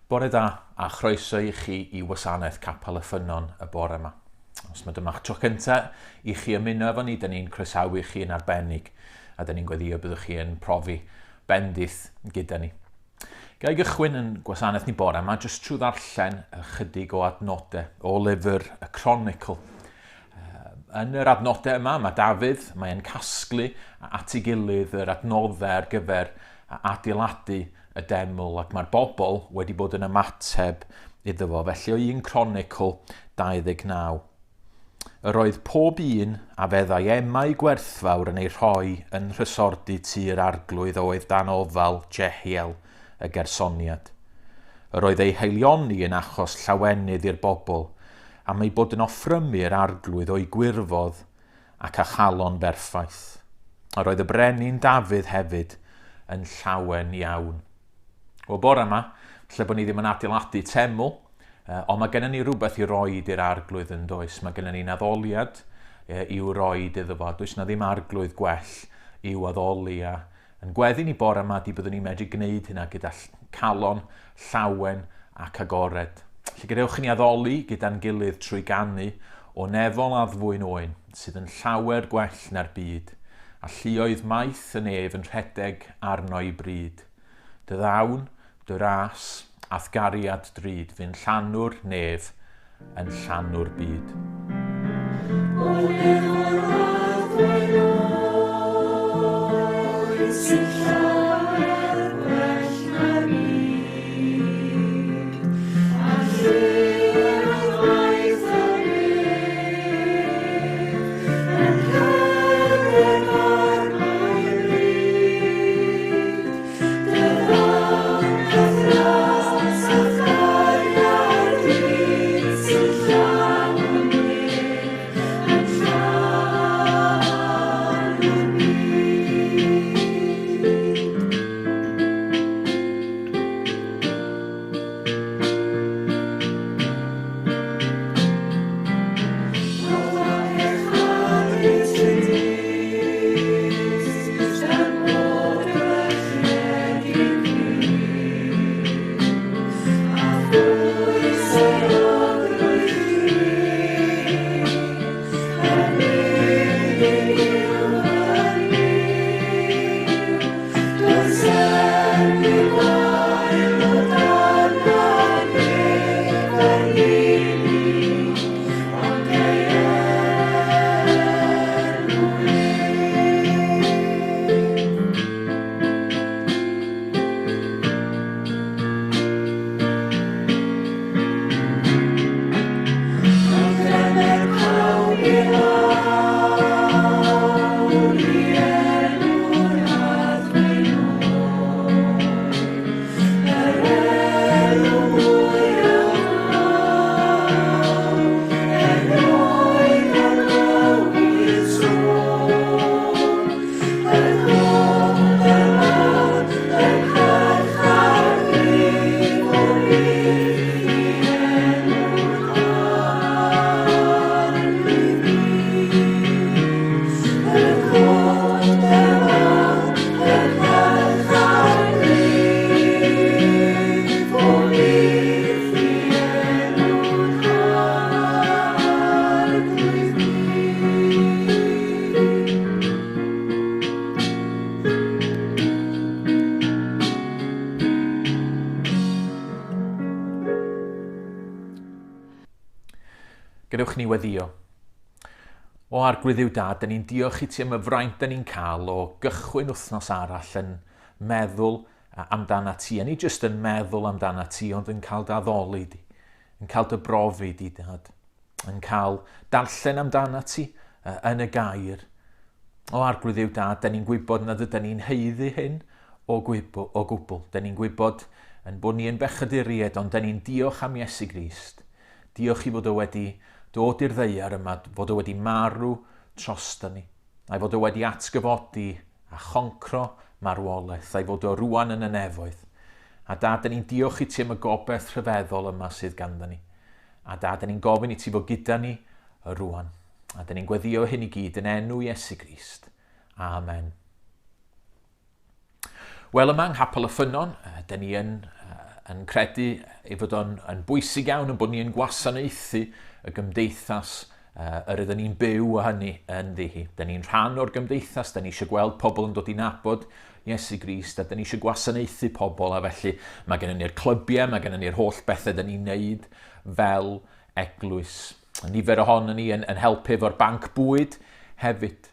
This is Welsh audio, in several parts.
Bore da a chroeso i chi i wasanaeth Capel y Ffynnon y bore yma. Os mae dyma'ch tro cyntaf i chi ymuno efo ni, dyn ni'n croesawu chi yn arbennig a dyn ni'n gweddio byddwch chi yn profi bendith gyda ni. Ga i gychwyn yn gwasanaeth ni bore yma jyst trwy ddarllen ychydig o adnodau o lyfr y Chronicle. Yn yr adnodau yma, mae Dafydd, mae'n casglu at ei gilydd yr adnoddau ar gyfer adeiladu y deml ac mae'r bobl wedi bod yn ymateb iddo fo. Felly o 1 Cronicl 29. Yr oedd pob un a feddai emau gwerthfawr yn ei rhoi yn nhrysordy tŷ'r arglwydd oedd dan ofal Jehiel y Gersoniad. Yr oedd ei haelioni yn achos llawenydd i'r bobl, am eu bod yn offrymu'r arglwydd o'u gwirfodd ac â chalon berffaith. Yr oedd y brenin Dafydd hefyd yn llawen iawn. Wel, bore yma, lle bod ni ddim yn adeiladu teml, ond mae gennym ni rhywbeth i roed i'r arglwydd yn does. Mae gennym ni'n addoliad i'w roed iddo fo. Does na ddim arglwydd gwell i'w addoli a Yn gweddi ni bore yma di byddwn ni'n medru gwneud hynna gyda calon llawen ac agored. Felly gadewch i ni addoli gyda'n gilydd trwy ganu o nefol addfwyn oen sydd yn llawer gwell na'r byd, a lluoedd maith y nef yn rhedeg arno i bryd. Dy ddawn, dy ras, a'th gariad drud fu'n llanw'r nef yn llanw'r byd. O nefol addfwyn oen sy'n llawer gwell na'r byd, a lluoedd maith y nef yn rhedeg arno'i bryd. Dy ddawn, a'th ras, a'th gariad drud sy'n llawn nef, yn llanw'r byd. Rhodda eich adryd trist gan bod drychiedig fi, a phwy sy'n odrwydd fi, yn unig yw fy Nuw. Does erbyn gwael o dan na neb er i mi, ond ei enw ef. Proclamer pawb i lawr i enw'r addfwyn oer, yr elw mwyaf mawr, erioed a glywyd sôn. Yr hwn y man, y parch a'r grif o byth i enw'r Arglwydd bydd. Yr hwn y man, y parch a'r grif o byth i enw'r Arglwydd bydd. Gadewch ni weddio. O Arglwydd Dduw Dad, dyn ni'n diolch i ti am y fraint dyn ni'n cael o gychwyn wythnos arall yn meddwl amdana ti. A ni jyst yn meddwl amdana ti, ond yn cael dy addoli di, yn cael dy brofi di, Dad. yn cael darllen amdana ti yn y gair. O Arglwydd Dduw Dad, da ni'n gwybod nad ydyn ni'n haeddu hyn o, gwybl, o gwbl. Da ni'n gwybod yn bod ni yn bechaduriaid, ond da ni'n diolch am Iesu Grist. Diolch i fod o wedi dod i'r ddeiar yma, fod o wedi marw trosta ni, a'i fod o wedi atgyfodi a choncro marwolaeth, a'i fod o rwan yn y nefoedd. A Dad, da ni'n diolch i ti am y gobeith rhyfeddol yma sydd ganddo ni. A Dad, dyn ni'n gofyn i ti fod gyda ni rwan. A dyn ni'n gweddio hyn i gyd yn enw Iesu Grist. Amen. Wel, yma yng Nghapel y Ffynnon, dyn ni yn yn credu ei fod o'n yn bwysig iawn yn bod ni yn gwasanaethu y gymdeithas yr ydyn ni'n byw o hynny ynddi hi. Dyn ni'n rhan o'r gymdeithas, dyn ni eisiau gweld pobl yn dod i nabod Iesu Grist, a dyn ni eisiau gwasanaethu pobl, a felly mae gennym ni'r clybiau, mae gennym ni'r holl bethau dyn ni'n neud fel eglwys. Nifer ohonon ni yn, yn helpu efo'r banc bwyd hefyd.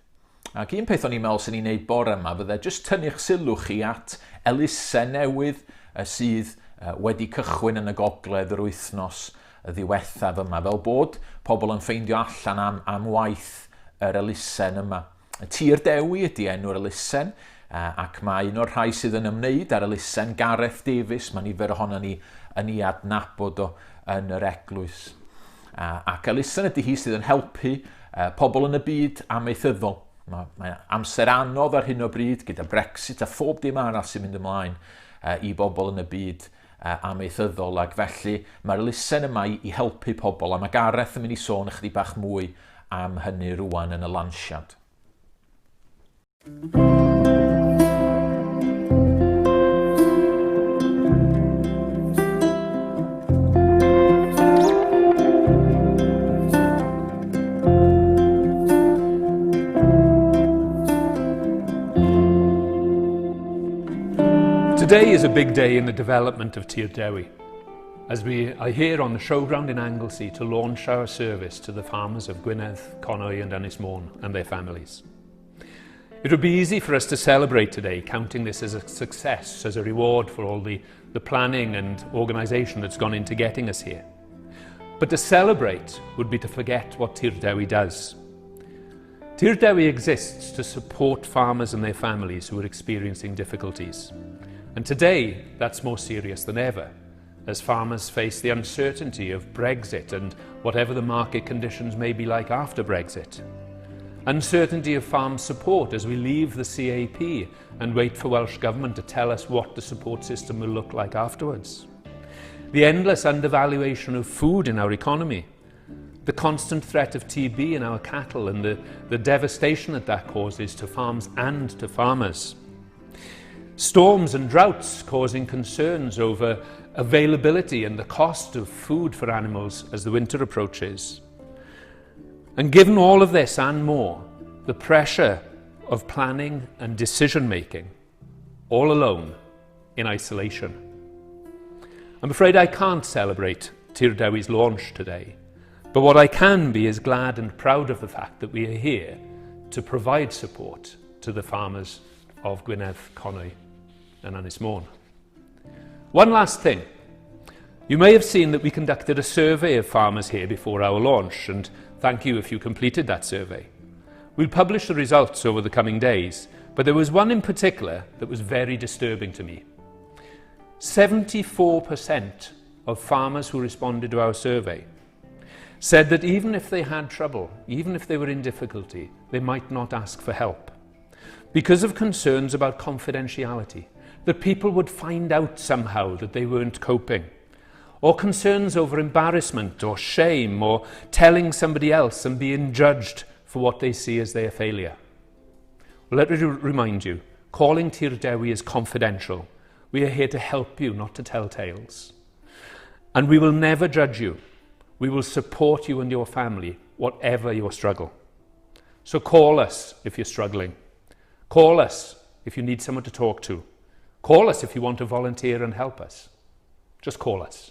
Ac un peth o'n i'n meddwl sy'n ni'n neud bore yma fydde jyst tynnu'ch sylw chi at elusen newydd sydd wedi cychwyn yn y gogledd yr wythnos ddiwethaf yma, fel bod pobl yn ffeindio allan am, am waith yr elusen yma. Y Tir Dewi ydy enw'r elusen, ac mae un o'r rhai sydd yn ymwneud â'r elusen, Gareth Davies, mae nifer ohono ni yn ei adnabod o yn yr eglwys. Ac elusen ydy hi sydd yn helpu pobl yn y byd amaethyddol. Mae, mae amser anodd ar hyn o bryd gyda Brexit a phob dim arall sy'n mynd ymlaen i bobl yn y byd amaethyddol ac felly mae'r elusen yma i, i helpu pobl a mae Gareth yn mynd i sôn ychydig bach mwy am hynny rwan yn y lansiad. Today is a big day in the development of Tir Dewi, as we are here on the showground in Anglesey to launch our service to the farmers of Gwynedd, Conwy and Ynys Môn and their families. It would be easy for us to celebrate today, counting this as a success, as a reward for all the, the planning and organisation that's gone into getting us here. But to celebrate would be to forget what Tir Dewi does. Tir Dewi exists to support farmers and their families who are experiencing difficulties. And today, that's more serious than ever, as farmers face the uncertainty of Brexit and whatever the market conditions may be like after Brexit. Uncertainty of farm support as we leave the CAP and wait for Welsh Government to tell us what the support system will look like afterwards. The endless undervaluation of food in our economy the constant threat of TB in our cattle and the, the devastation that that causes to farms and to farmers. Storms and droughts causing concerns over availability and the cost of food for animals as the winter approaches. And given all of this and more, the pressure of planning and decision making, all alone, in isolation. I'm afraid I can't celebrate Tir Dewi's launch today, but what I can be is glad and proud of the fact that we are here to provide support to the farmers of Gwynedd, Conwy and Ynys Môn. One last thing. You may have seen that we conducted a survey of farmers here before our launch, and thank you if you completed that survey. We'll publish the results over the coming days, but there was one in particular that was very disturbing to me. 74% of farmers who responded to our survey said that even if they had trouble, even if they were in difficulty, they might not ask for help because of concerns about confidentiality, that people would find out somehow that they weren't coping, or concerns over embarrassment or shame or telling somebody else and being judged for what they see as their failure. Well, let me remind you, calling Tir Dewi is confidential. We are here to help you, not to tell tales. And we will never judge you. We will support you and your family, whatever your struggle. So call us if you're struggling. Call us if you need someone to talk to. Call us if you want to volunteer and help us. Just call us.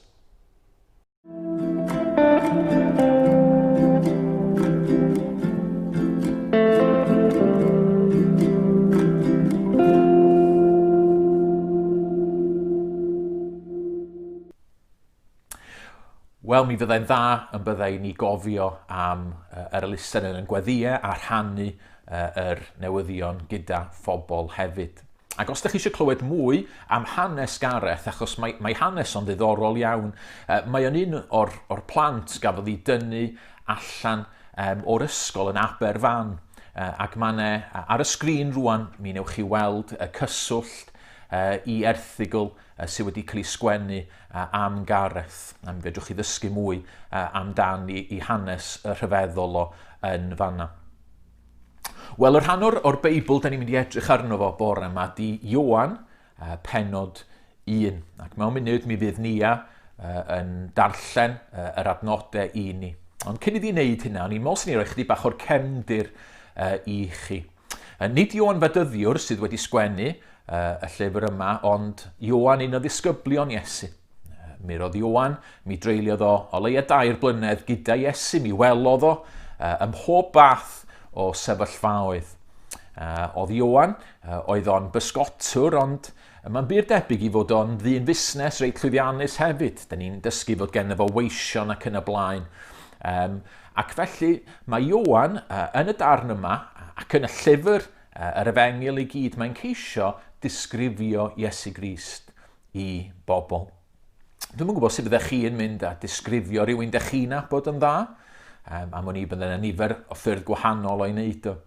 Wel, mi fyddai'n dda yn byddai ni gofio am yr elusen yn gweddïau a rhannu yr newyddion gyda phobl hefyd. Ac os ydych chi eisiau clywed mwy am hanes Gareth, achos mae, mae hanes o'n ddiddorol iawn, mae o'n un o'r, or plant gafodd ei dynnu allan um, o'r ysgol yn Aberfan. Ac mae yna, ar y sgrin rwan, mi newch chi weld y cyswllt i erthygl sydd wedi cael ei sgwennu am Gareth. A mi fedrwch chi ddysgu mwy amdan i, i hanes y rhyfeddol o yn fanna. Wel, y rhan o'r, or Beibl da ni'n mynd i edrych arno fo bore yma di Ioan, pennod 1. Ac mewn munud mi fydd Nia yn darllen yr adnodau i ni. Ond cyn iddi wneud hynna, o'n i'n meddwl sy'n ni roi chydig bach o'r cefndir i chi. Nid Ioan Fedyddiwr sydd wedi sgwennu y llyfr yma, ond Ioan un o ddisgyblion Iesu. Mi roedd Ioan, mi dreuliodd o o leia dair blynedd gyda Iesu, mi welodd o ym mhob bath o sefyllfaoedd. Oedd Ioan, oedd o'n bysgotwr, ond Mae'n bur debyg i fod o'n ddyn fusnes reit llwyddiannus hefyd. Da ni'n dysgu fod genno fo weision ac yn y blaen. Um, ac felly mae Ioan uh, yn y darn yma ac yn y llyfr uh, yr efengyl i gyd, mae'n ceisio disgrifio Iesu Grist i bobl. Dwi'm yn gwybod sut fyddech chi yn mynd a disgrifio rhywun dych chi'n nabod yn dda, um, am o'n i bydde yna nifer o ffyrdd gwahanol o'i wneud o.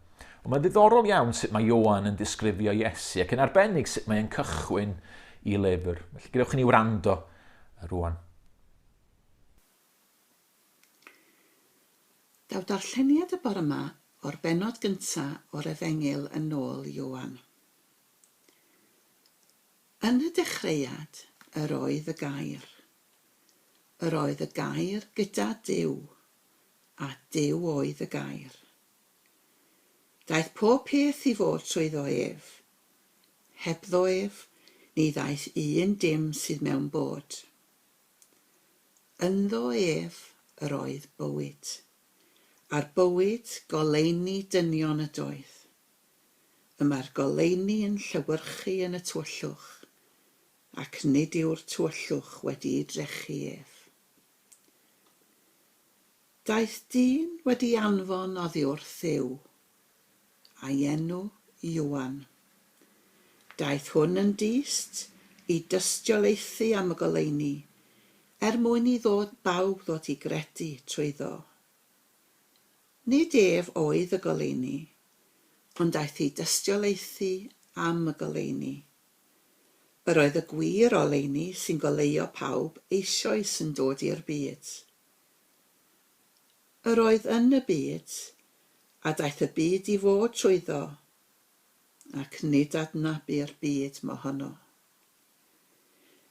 Ond mae'n ddiddorol iawn sut mae Ioan yn disgrifio Iesu, ac yn arbennig sut mae'n cychwyn i lyfr. Felly gadewch i ni wrando rwan. Daw darlleniad y bore yma o'r bennod gynta o'r Efengyl yn ôl Ioan. Yn y dechreuad yr oedd y Gair. Yr oedd y Gair gyda Duw, a Duw oedd y Gair. Daeth pob peth i fod trwyddo ef. Hebddo ef, ni ddaeth un dim sydd mewn bod. Ynddo ef yr oedd bywyd, a'r bywyd goleuni dynion ydoedd. Y mae'r goleuni yn llewyrchu yn y tywyllwch, ac nid yw'r tywyllwch wedi'i drechu ef. Daeth dyn wedi anfon oddi wrth Dduw, a'i enw Ioan. Daeth hwn yn dyst i dystiolaethu am y goleuni, er mwyn i ddod bawb ddod i gredu trwyddo. Nid ef oedd y goleuni, ond daeth i dystiolaethu am y goleuni. Yr oedd y gwir oleuni sy'n goleuo pawb eisoes yn dod i'r byd. Yr oedd yn y byd, a daeth y byd i fod trwyddo, ac nid adnabu'r byd mohono.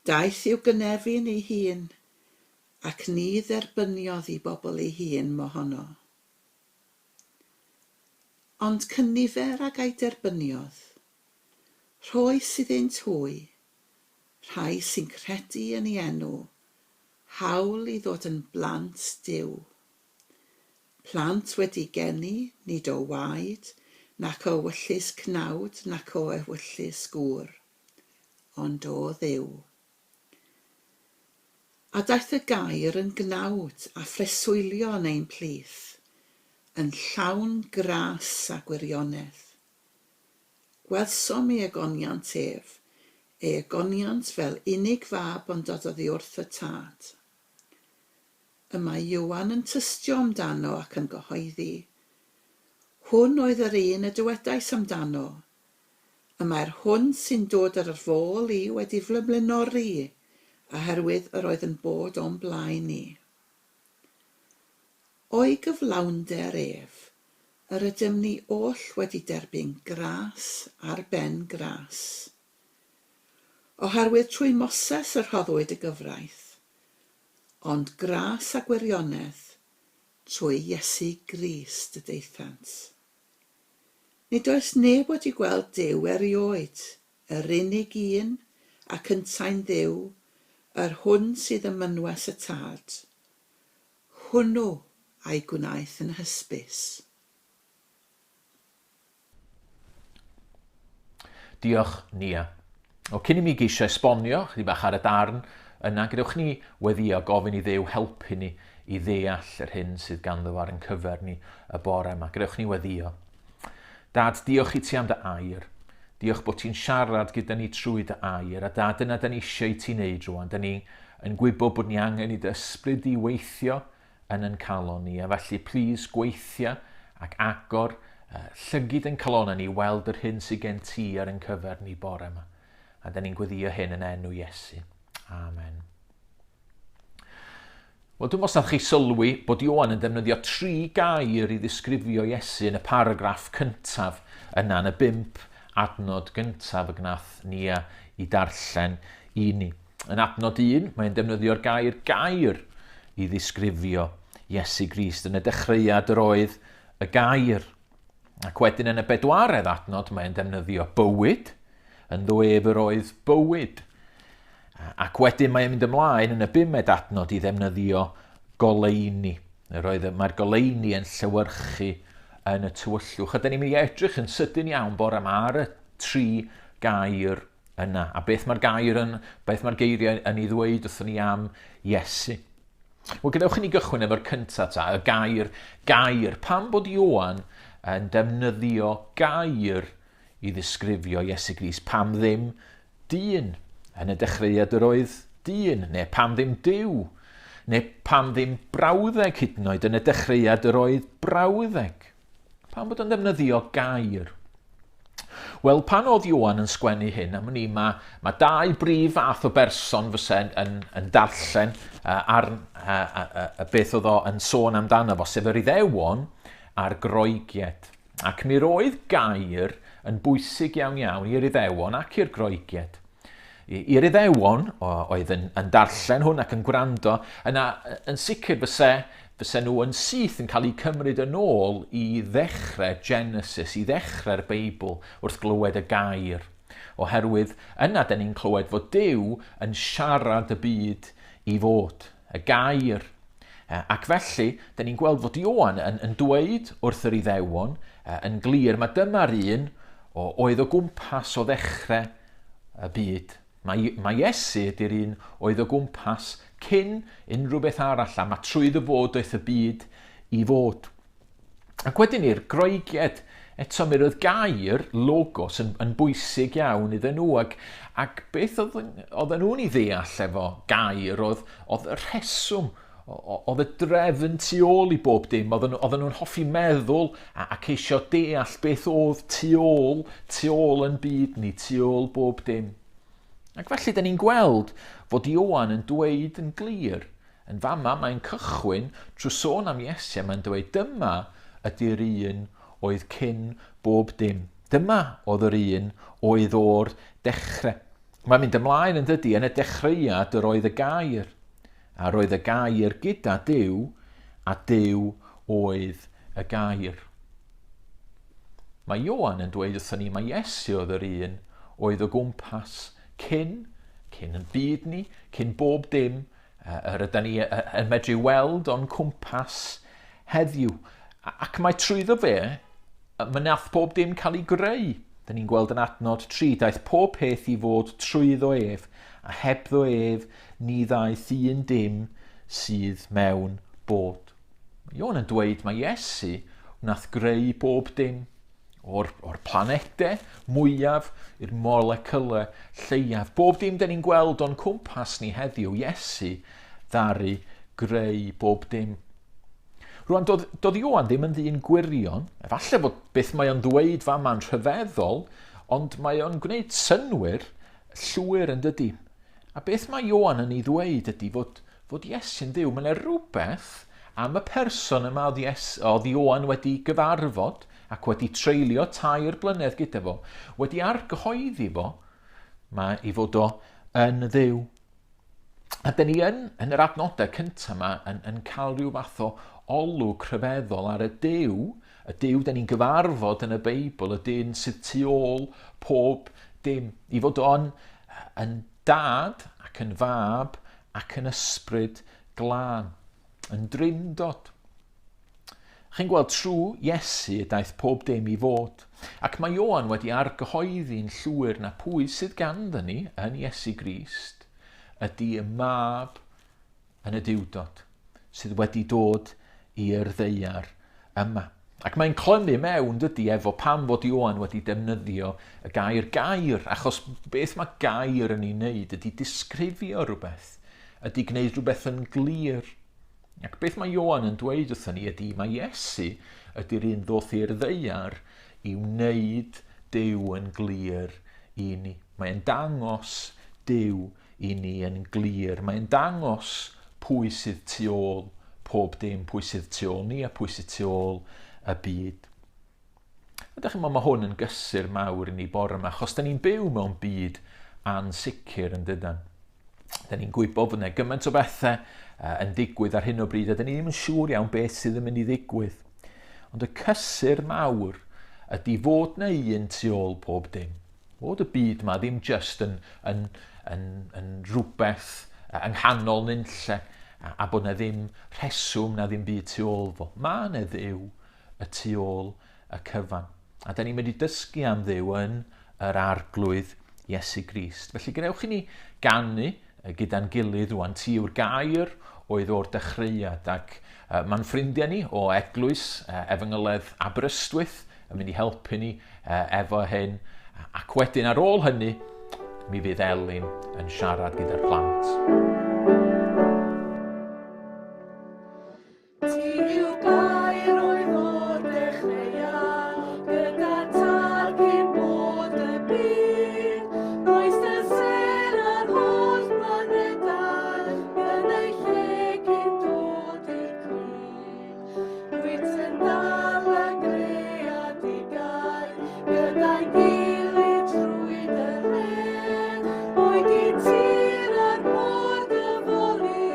Daeth i'w gynefin ei hun, ac ni dderbyniodd i bobl ei hun mohono. Ond cynifer ag a'i derbyniodd, rhoes iddynt hwy, rhai sy'n credu yn ei enw, hawl i ddod yn blant Duw. Plant wedi geni nid o waed, nac o ewyllys cnawd nac o ewyllys gŵr, ond o Dduw. A daeth y Gair yn gnawd a phreswylio yn ein plith, yn llawn gras a gwirionedd. Gwelsom ei ogoniant ef, ei ogoniant fel unig fab ond dod oddi wrth y Tad. Y mae Ioan yn tystio amdano ac yn gyhoeddi, Hwn oedd yr un y dywedais amdano, Y mae'r hwn sy'n dod ar fy ôl i wedi fy mlaenori i, oherwydd yr oedd yn bod o'm blaen i. O'i gyflawnder ef, yr ydym ni oll wedi derbyn gras ar ben gras. Oherwydd trwy Moses y rhoddwyd y gyfraith, ond gras a gwirionedd trwy Iesu Grist y daethant. Nid oes neb wedi gweld Duw erioed, yr unig un, ac yntau'n Dduw, yr hwn sydd ym mynwes y Tad. Hwnnw a'i gwnaeth yn hysbys. Diolch, Nia. O, cyn i mi geisio esbonio chydig bach ar y darn yna, gadewch ni weddio gofyn i Dduw helpu ni i ddeall yr hyn sydd ganddo ar ein cyfer ni y bore yma. Gadewch ni weddio. Dad, diolch i ti am dy air. Diolch bod ti'n siarad gyda ni trwy dy air. A dad, dyna da ni eisiau i ti wneud rwan. Da ni yn gwybod bod ni angen i dy ysbryd i weithio yn yn calon ni. A felly, plîs, gweithia ac agor uh, llygid yn calonau ni weld yr hyn sydd gen ti ar ein cyfer ni bore yma. A da ni'n gweddio hyn yn enw Iesu. Amen. Wel, dwi'n meddwl chi sylwi bod Ioan yn defnyddio tri gair i ddisgrifio Iesu yn y paragraff cyntaf yna, yn y bump adnod gyntaf y gnath Nia i darllen i ni. Yn adnod 1, mae'n defnyddio'r gair gair i ddisgrifio Iesu Grist. Yn y dechreuad yr oedd y gair. Ac wedyn yn y bedwaredd adnod, mae'n defnyddio bywyd. Ynddo ef yr oedd bywyd. Ac wedyn mae'n mynd ymlaen yn y bumed adnod i ddefnyddio goleuni. Yr oedd, mae'r goleuni yn llewyrchu yn y tywyllwch. A dyn ni'n mynd i edrych yn sydyn iawn bore yma ar y tri gair yna. A beth mae'r gair yn, beth mae'r geiriau yn ei ddweud wrthon ni am Iesu. Wel, gadewch i ni gychwyn efo'r cyntaf ta, y gair gair. Pam bod Ioan yn defnyddio gair i ddisgrifio Iesu Grist? Pam ddim dyn? Yn y dechreuad yr oedd dyn, neu pam ddim Duw? Neu pam ddim brawddeg hyd yn oed? Yn y dechreuad yr oedd brawddeg. Pam bod o'n defnyddio gair? Wel, pan oedd Ioan yn sgwennu hyn, am wn i, mae, mae dau brif fath o berson fysa yn, yn, yn darllen uh, ar uh, uh, uh, beth oedd o yn sôn amdano fo, sef yr Iddewon a'r Groegiaid. Ac mi roedd gair yn bwysig iawn iawn i'r Iddewon ac i'r Groegiaid. I'r Iddewon oedd yn, yn darllen hwn ac yn gwrando, yna yn sicr fyse, fyse nhw yn syth yn cael eu cymryd yn ôl i ddechrau Genesis, i ddechrau'r Beibl wrth glywed y gair. Oherwydd yna dyn ni'n clywed fod Duw yn siarad y byd i fod, y gair. Ac felly, dyn ni'n gweld fod Ioan yn, yn dweud wrth yr Iddewon yn glir, mae dyma'r un o, oedd o gwmpas o ddechrau y byd. Mae, mae Iesu ydy'r un oedd o gwmpas cyn unrhyw beth arall, a mae trwyddo fo doeth y byd i fod. Ac wedyn i'r Groegiaid, eto mi roedd gair logos yn, yn bwysig iawn iddyn nhw, ac, ac beth oedd, oedden nhw'n ei ddeall efo gair oedd, oedd y rheswm, oedd y drefn tu ôl i bob dim, oedden, oedden nhw'n hoffi meddwl a, a ceisio deall beth oedd tu ôl, tu ôl yn byd ni, tu ôl bob dim. Ac felly, da ni'n gweld fod Ioan yn dweud yn glir, yn fama mae'n cychwyn trwy sôn am Iesu a mae'n dweud dyma ydy'r un oedd cyn bob dim. Dyma oedd yr un oedd o'r dechrau. Mae'n mynd ymlaen yn dydy, yn y dechreuad yr oedd y gair. A roedd y gair gyda Duw, a Duw oedd y gair. Mae Ioan yn dweud wrthon ni mae Iesu oedd yr un oedd o gwmpas cyn, cyn yn byd ni, cyn bob dim yr ydyn ni yn medru weld o'n cwmpas heddiw. Ac mae trwyddo fe, mae nath pob dim cael ei greu. Dyn ni'n gweld yn adnod 3, daeth pob peth i fod trwyddo ef, a hebddo ef ni ddaeth un dim sydd mewn bod. Mae Ioan yn dweud mae Iesu wnaeth greu bob dim, o'r, or planedau mwyaf i'r molecylau lleiaf. Bob dim dyn ni'n gweld o'n cwmpas ni heddiw, Iesu ddaru greu bob dim. Rwan, doedd, doedd Ioan ddim yn ddyn gwirion. Efallai fod beth mae o'n ddweud fama'n rhyfeddol, ond mae o'n gwneud synnwyr llwyr yn dydy. A beth mae Ioan yn ei ddweud ydy fod, fod Iesu'n ddiw. Mae yna rhywbeth am y person yma oedd, Ies, oedd Ioan wedi gyfarfod ac wedi treulio tair blynedd gyda fo, wedi argyhoeddi fo, mae i fod o yn ddiw. A dyn ni yn, yn yr adnodau cyntaf yma yn, yn cael rhyw fath o olwg rhyfeddol ar y Duw, y Duw dyn ni'n gyfarfod yn y Beibl, y dyn sydd tu ôl pob dim. I fod o'n yn dad ac yn fab ac yn ysbryd glân, yn drindod. Chi'n gweld, trwy Iesu y daeth pob dim i fod. Ac mae Ioan wedi argyhoeddi'n llwyr na pwy sydd ganddo ni yn Iesu Grist ydy y mab yn y Duwdod sydd wedi dod i'r ddaear yma. Ac mae'n clymu mewn, dydy, efo pam fod Ioan wedi defnyddio y gair gair, achos beth mae gair yn ei wneud ydy disgrifio rhywbeth, ydy gwneud rhywbeth yn glir. Ac beth mae Ioan yn dweud wrthon ni ydy mae Iesu ydy'r un ddoth i'r ddaear i wneud Duw yn glir i ni. Mae'n dangos Duw i ni yn glir. Mae'n dangos pwy sydd tu ôl pob dim, pwy sydd tu ôl ni a pwy sydd tu ôl y byd. A dych chi'n meddwl, mae hwn yn gysur mawr i ni bore yma, achos da ni'n byw mewn byd ansicr yn dydan. Da ni'n gwybod bod yna gymaint o bethau yn digwydd ar hyn o bryd a da ni ddim yn siŵr iawn beth sydd yn mynd i ddigwydd. Ond y cysur mawr ydy fod na un tu ôl pob dim. Fod y byd ma ddim just yn, yn, yn, yn rhywbeth yng nghanol nunlle a, a bod na ddim rheswm na ddim byd tu ôl fo. Mae yna Dduw y tu ôl y cyfan. A da ni'n mynd i dysgu am Dduw yn yr Arglwydd Iesu Grist. Felly gwnewch i ni ganu gyda'n gilydd rwan. Ti yw'r gair oedd o'r dechreuad ac uh, mae'n ffrindiau ni o Eglwys uh, Efengyledd Aberystwyth yn mynd i helpu ni uh, efo hyn. Ac wedyn ar ôl hynny, mi fydd Elin yn siarad gyda'r plant. Ti yw'r gair oedd o'r dechreuad, gyda Tad cyn bod y byd. Rhoist y sêr a'r holl blanedau yn eu lle cyn dod i'r crud. Rwyt yn dal y greadigaeth gyda'i gilydd trwy dy len. Boed i tir a'r môr gyfoli,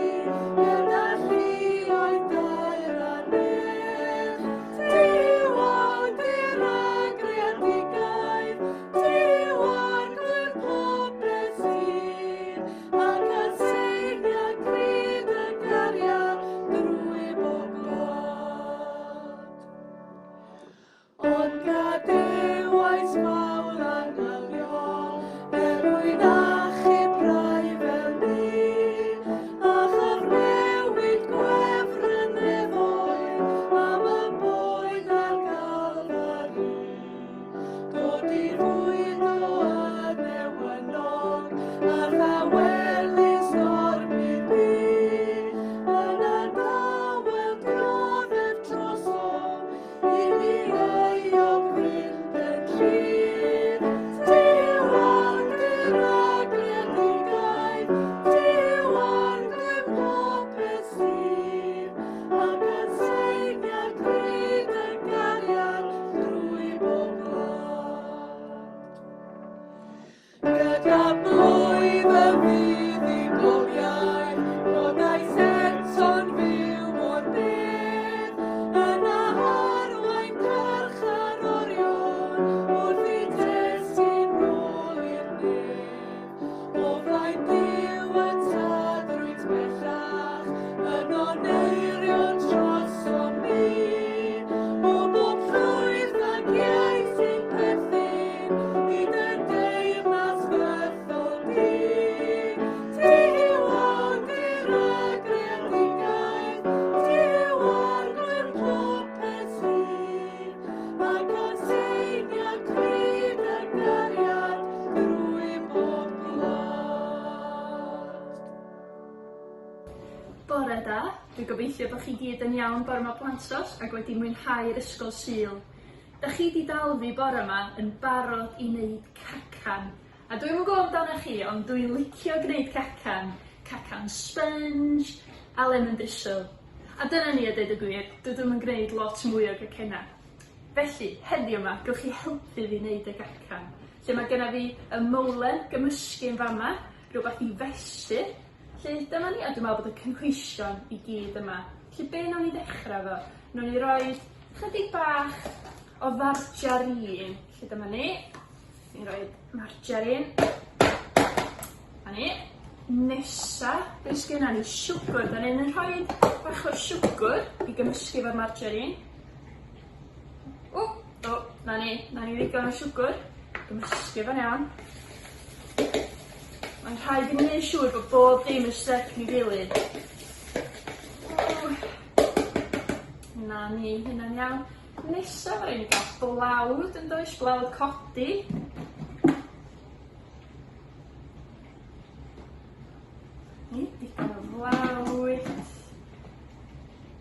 gyda lluoedd dair a nef. Ti yw awdur y greadigaeth, ti yw arglwydd popeth sydd, ac atseinia cryd y cariad drwy bob gwlad. Ond gadewais mawl angylion, er mwyn achub rhai fel ni, a chyfnewid gwefr y nefoedd am y boen ar Galfari. Dod i fwydo y newynog a'r llawelus gorbydd byd, yna dawel dioddef drosom, I ni euog fynd yn rhydd. Ti yw awdur y greadigaeth, ti yw arglwydd popeth sydd, ac atseinia cryd y cariad drwy bob gwlad. Gyda blwydd y fuddugoliaeth, codais eto'n fyw o'r bedd, yna arwain carcharorion wrth i destun nôl i'r nef. O flaen Duw y Tad rwyt bellach, yno neirion trosom ni. O bob llwyth ac iaith sy'n perthyn i dy deyrnas fythol di. Ti yw awdur y greadigaeth, ti yw arglwydd popeth sydd, ac atseinia cryd y cariad drwy bob gwlad. Bore da, dwi'n gobeithio bod chi gyd yn iawn bore 'ma plantos ac wedi mwynhau'r ysgol Sul. Da chi 'di dal fi bore 'ma yn barod i neud cacan. A dwi'm yn gwbo amdanach chi ond dwi'n licio gneud cacan, cacan sponge a lemon drizzle. A dyna ni a deud y gwir, dydw i'm yn gneud lot mwy o gacenna. Felly, heddiw 'ma, gewch chi helpu fi neud y gacan. Lle ma' gynna fi y mowlen gymysgu yn fa' 'ma, rwbath i fesur, Felly dyma ni, a dwi'n meddwl bod y cynhwysion i gyd yma. Felly be nawn ni ddechrau efo? Nawn ni roi chydig bach o farjarîn. Felly dyma ni. Ni'n rhoi marjarîn. A ni. Nesa, be sgynna ni? Siwgr. Da ni'n rhoi bach o siwgr i gymysgu efo'r marjarîn. O, o, 'na ni, 'na ni ddigon o siwgr. Gymysgu fo'n iawn. Mae'n rhaid i mi neud siŵr bod bob dim yn styc yn 'i gilydd. O! 'Na ni, hynna'n iawn. Nesa ma' rai' ni ga'l blawd yndoes? Blawd codi. Ni, digon o flawd.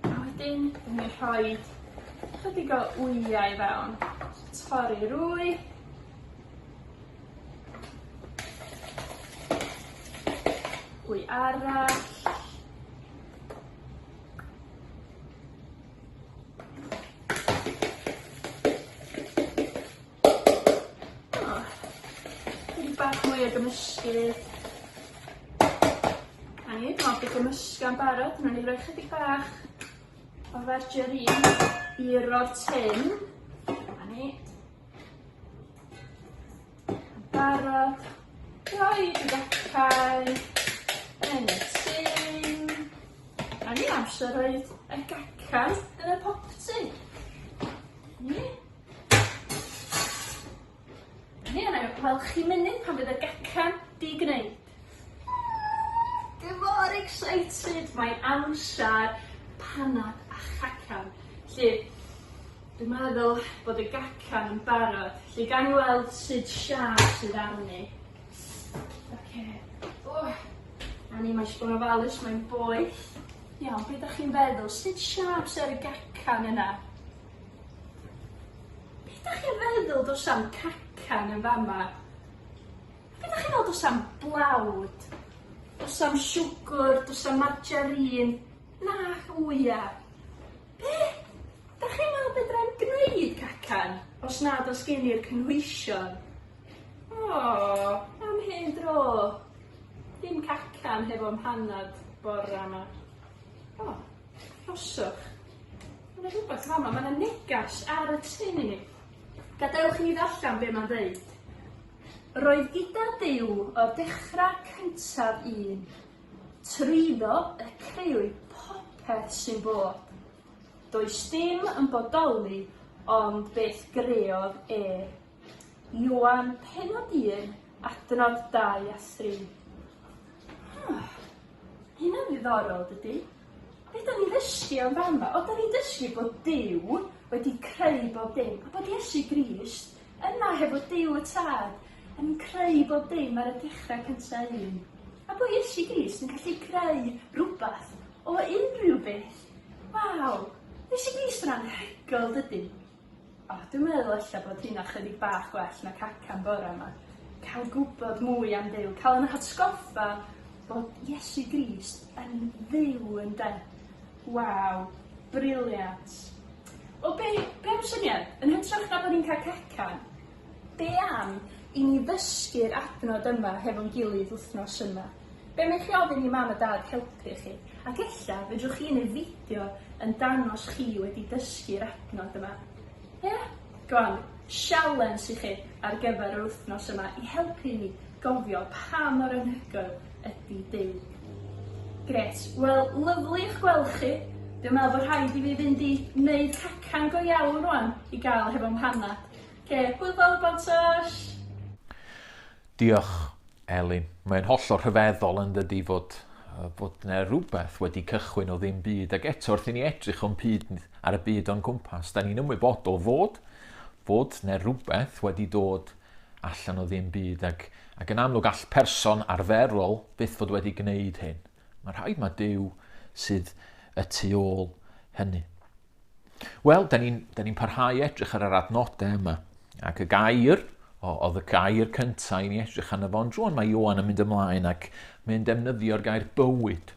A wedyn, 'dan ni'n rhoid chydig o wyau i fewn. Torri'r wy. Wy arall. O, chydig bach mwy. mwy o gymysgu. A ni, dwi'n meddwl bod y gymysga'n barod. Wnawn ni roi chydig bach o fargarine i ro'r tin. A ni. Barod. Rhoi y gacau yn y tin. A ni amser rhoi y gacan yn y popty. Ni. Ni yna weld chi munud pan fydd y gacan di gwneud. Dwi mor excited! Mae'n amser panad a chacan. 'Lly dwi'n meddwl bod y gacan yn barod. 'Lly gawn ni weld sut siâp sydd arni. Oce. O! A ni mae eisiau bod yn ofalus, mae'n boeth. Iawn, be' 'dach chi'n feddwl? Sut siâp sy ar y gacan yna? Be' 'dach chi'n feddwl do's 'am cacan yn fama? Be' 'dach chi'n meddwl do's 'am blawd? Do's 'am siwgr, do's 'am margarine, na wya. Be'? 'Dach chi'n meddwl fedrai'm gneud cacan os nad o's gen i'r cynhwysion? O, am hen dro. Dim cacan hefo mhanad bora 'ma. O, arhoswch. Ma' 'na rwbath fama, ma' 'na negas ar y tun i ni. Gadewch i ni ddarllan be' ma'n ddeud. Roedd gyda Duw o'r dechrau cyntaf un, trwyddo y crëwyd popeth sy'n bod. Does dim yn bodoli ond beth greodd e. Ioan pennod 1, adnod 2 a 3. Ah, hynna'n ddiddorol, dydy? Be 'dan ni'n ddysgu o'n fama? O, 'dan ni'n dysgu bod Duw wedi creu bob dim, a bod Iesu Grist Yna hefo Duw y Tad yn creu bob dim ar y dechrau cynta un. A bo Iesu Grist yn gallu creu rwbath o unrhyw beth. Waw! Iesu Grist yn anhygoel dydi? O, dwi'n meddwl ella bod hynna chydig bach gwell na cacan bore yma. Cael gwybod mwy am Dduw, cael yn hatgoffa bod Iesu Grist yn Dduw ynde? Waw, brilliant. Wel be be am syniad? Yn hytrach na bod ni'n cael cacan, be am i ni ddysgu'r adnod yma hefo'n gilydd wythnos yma? Be am i chi ofyn i mam a dad helpu chi? Ac ella fedrwch chi neud fideo yn dangos chi wedi dysgu'r adnod yma. Ia? Go on, sialens i chi ar gyfer yr wythnos yma i helpu ni gofio pa mor anhygoel ydi Duw. Grêt. Wel, lyfli i'ch gweld chi. Dwi'n meddwl bod rhaid i fi fynd i wneud cacan go iawn rwan i gael hefo mhanad. Oce, hwyl fawr Bontosh! Diolch, Elin. Mae'n hollol rhyfeddol yn dydi fod, fod yna rhywbeth wedi cychwyn o ddim byd ac eto wrth i ni edrych o'n byd, ar y byd o'n cwmpas, da ni'n ymwybodol fod, fod yna rhywbeth wedi dod allan o ddim byd ac, ac yn amlwg all person arferol byth fod wedi gwneud hyn. Mae rhaid mae Duw sydd y tu ôl hynny. Wel, da ni'n ni parhau edrych ar yr adnodau yma. Ac y gair, o, oedd y gair cyntaf i ni edrych arno fo, ond rwan mae Ioan yn mynd ymlaen ac mae'n defnyddio'r gair bywyd.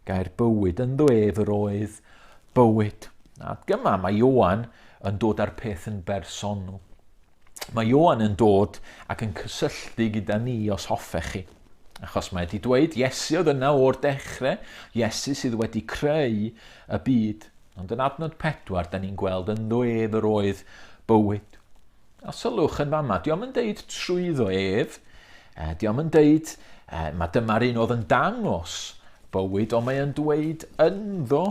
Gair bywyd, ynddo ef yr oedd bywyd. A gyma mae Ioan yn dod â'r peth yn bersonol. Mae Ioan yn dod ac yn cysylltu gyda ni os hoffech chi. Achos mae wedi dweud Iesu oedd yna o'r dechrau, Iesu sydd wedi creu y byd. Ond yn adnod 4, da ni'n gweld ynddo ef yr oedd bywyd. A sylwch yn fama, diolch yn deud trwyddo ef, eh, diolch yn deud eh, mae dyma'r un oedd yn dangos bywyd, ond mae yn dweud ynddo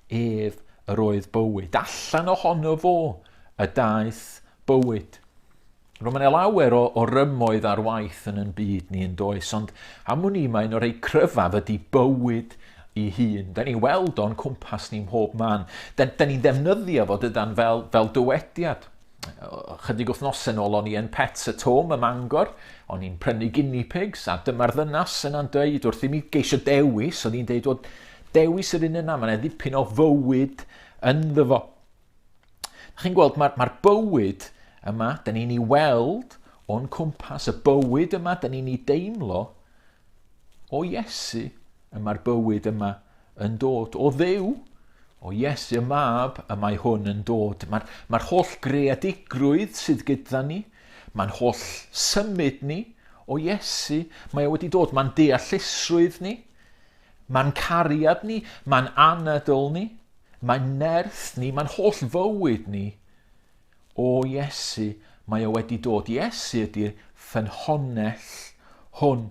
ef yr oedd bywyd. Allan ohono fo y daeth bywyd. Rwy'n mae'n lawer o, o rymoedd ar waith yn yn byd ni yn does, ond am wn i mae un o'r rhai cryfaf ydy bywyd i hun. Da ni'n weld o'n cwmpas ni mhob man. Da, da ni'n ddefnyddio fo dydan fel, fel dywediad. Chydig wythnosau nôl o'n i yn Pets at Home ym Mangor, o'n i'n prynu guinea pigs, a dyma'r ddynas yna'n dweud wrth i mi geisio dewis, o'n i'n dweud, wel, dewis yr un yna, mae'n ddipyn o fywyd ynddo fo. Chi'n gweld, mae'r mae bywyd yma, da ni'n ei weld o'n cwmpas, y bywyd yma, da ni'n ei deimlo o Iesu, y mae'r bywyd yma yn dod. O Dduw, o Iesu y Mab, y mae hwn yn dod. Mae'r mae holl greadigrwydd sydd gyda ni, mae'n holl symud ni O Iesu, mae o wedi dod. Mae'n deallusrwydd ni, mae'n cariad ni, mae'n anadl ni, mae'n nerth ni, mae'n holl fywyd ni. O Iesu, mae o wedi dod. Iesu ydy'r ffynhonnell hwn.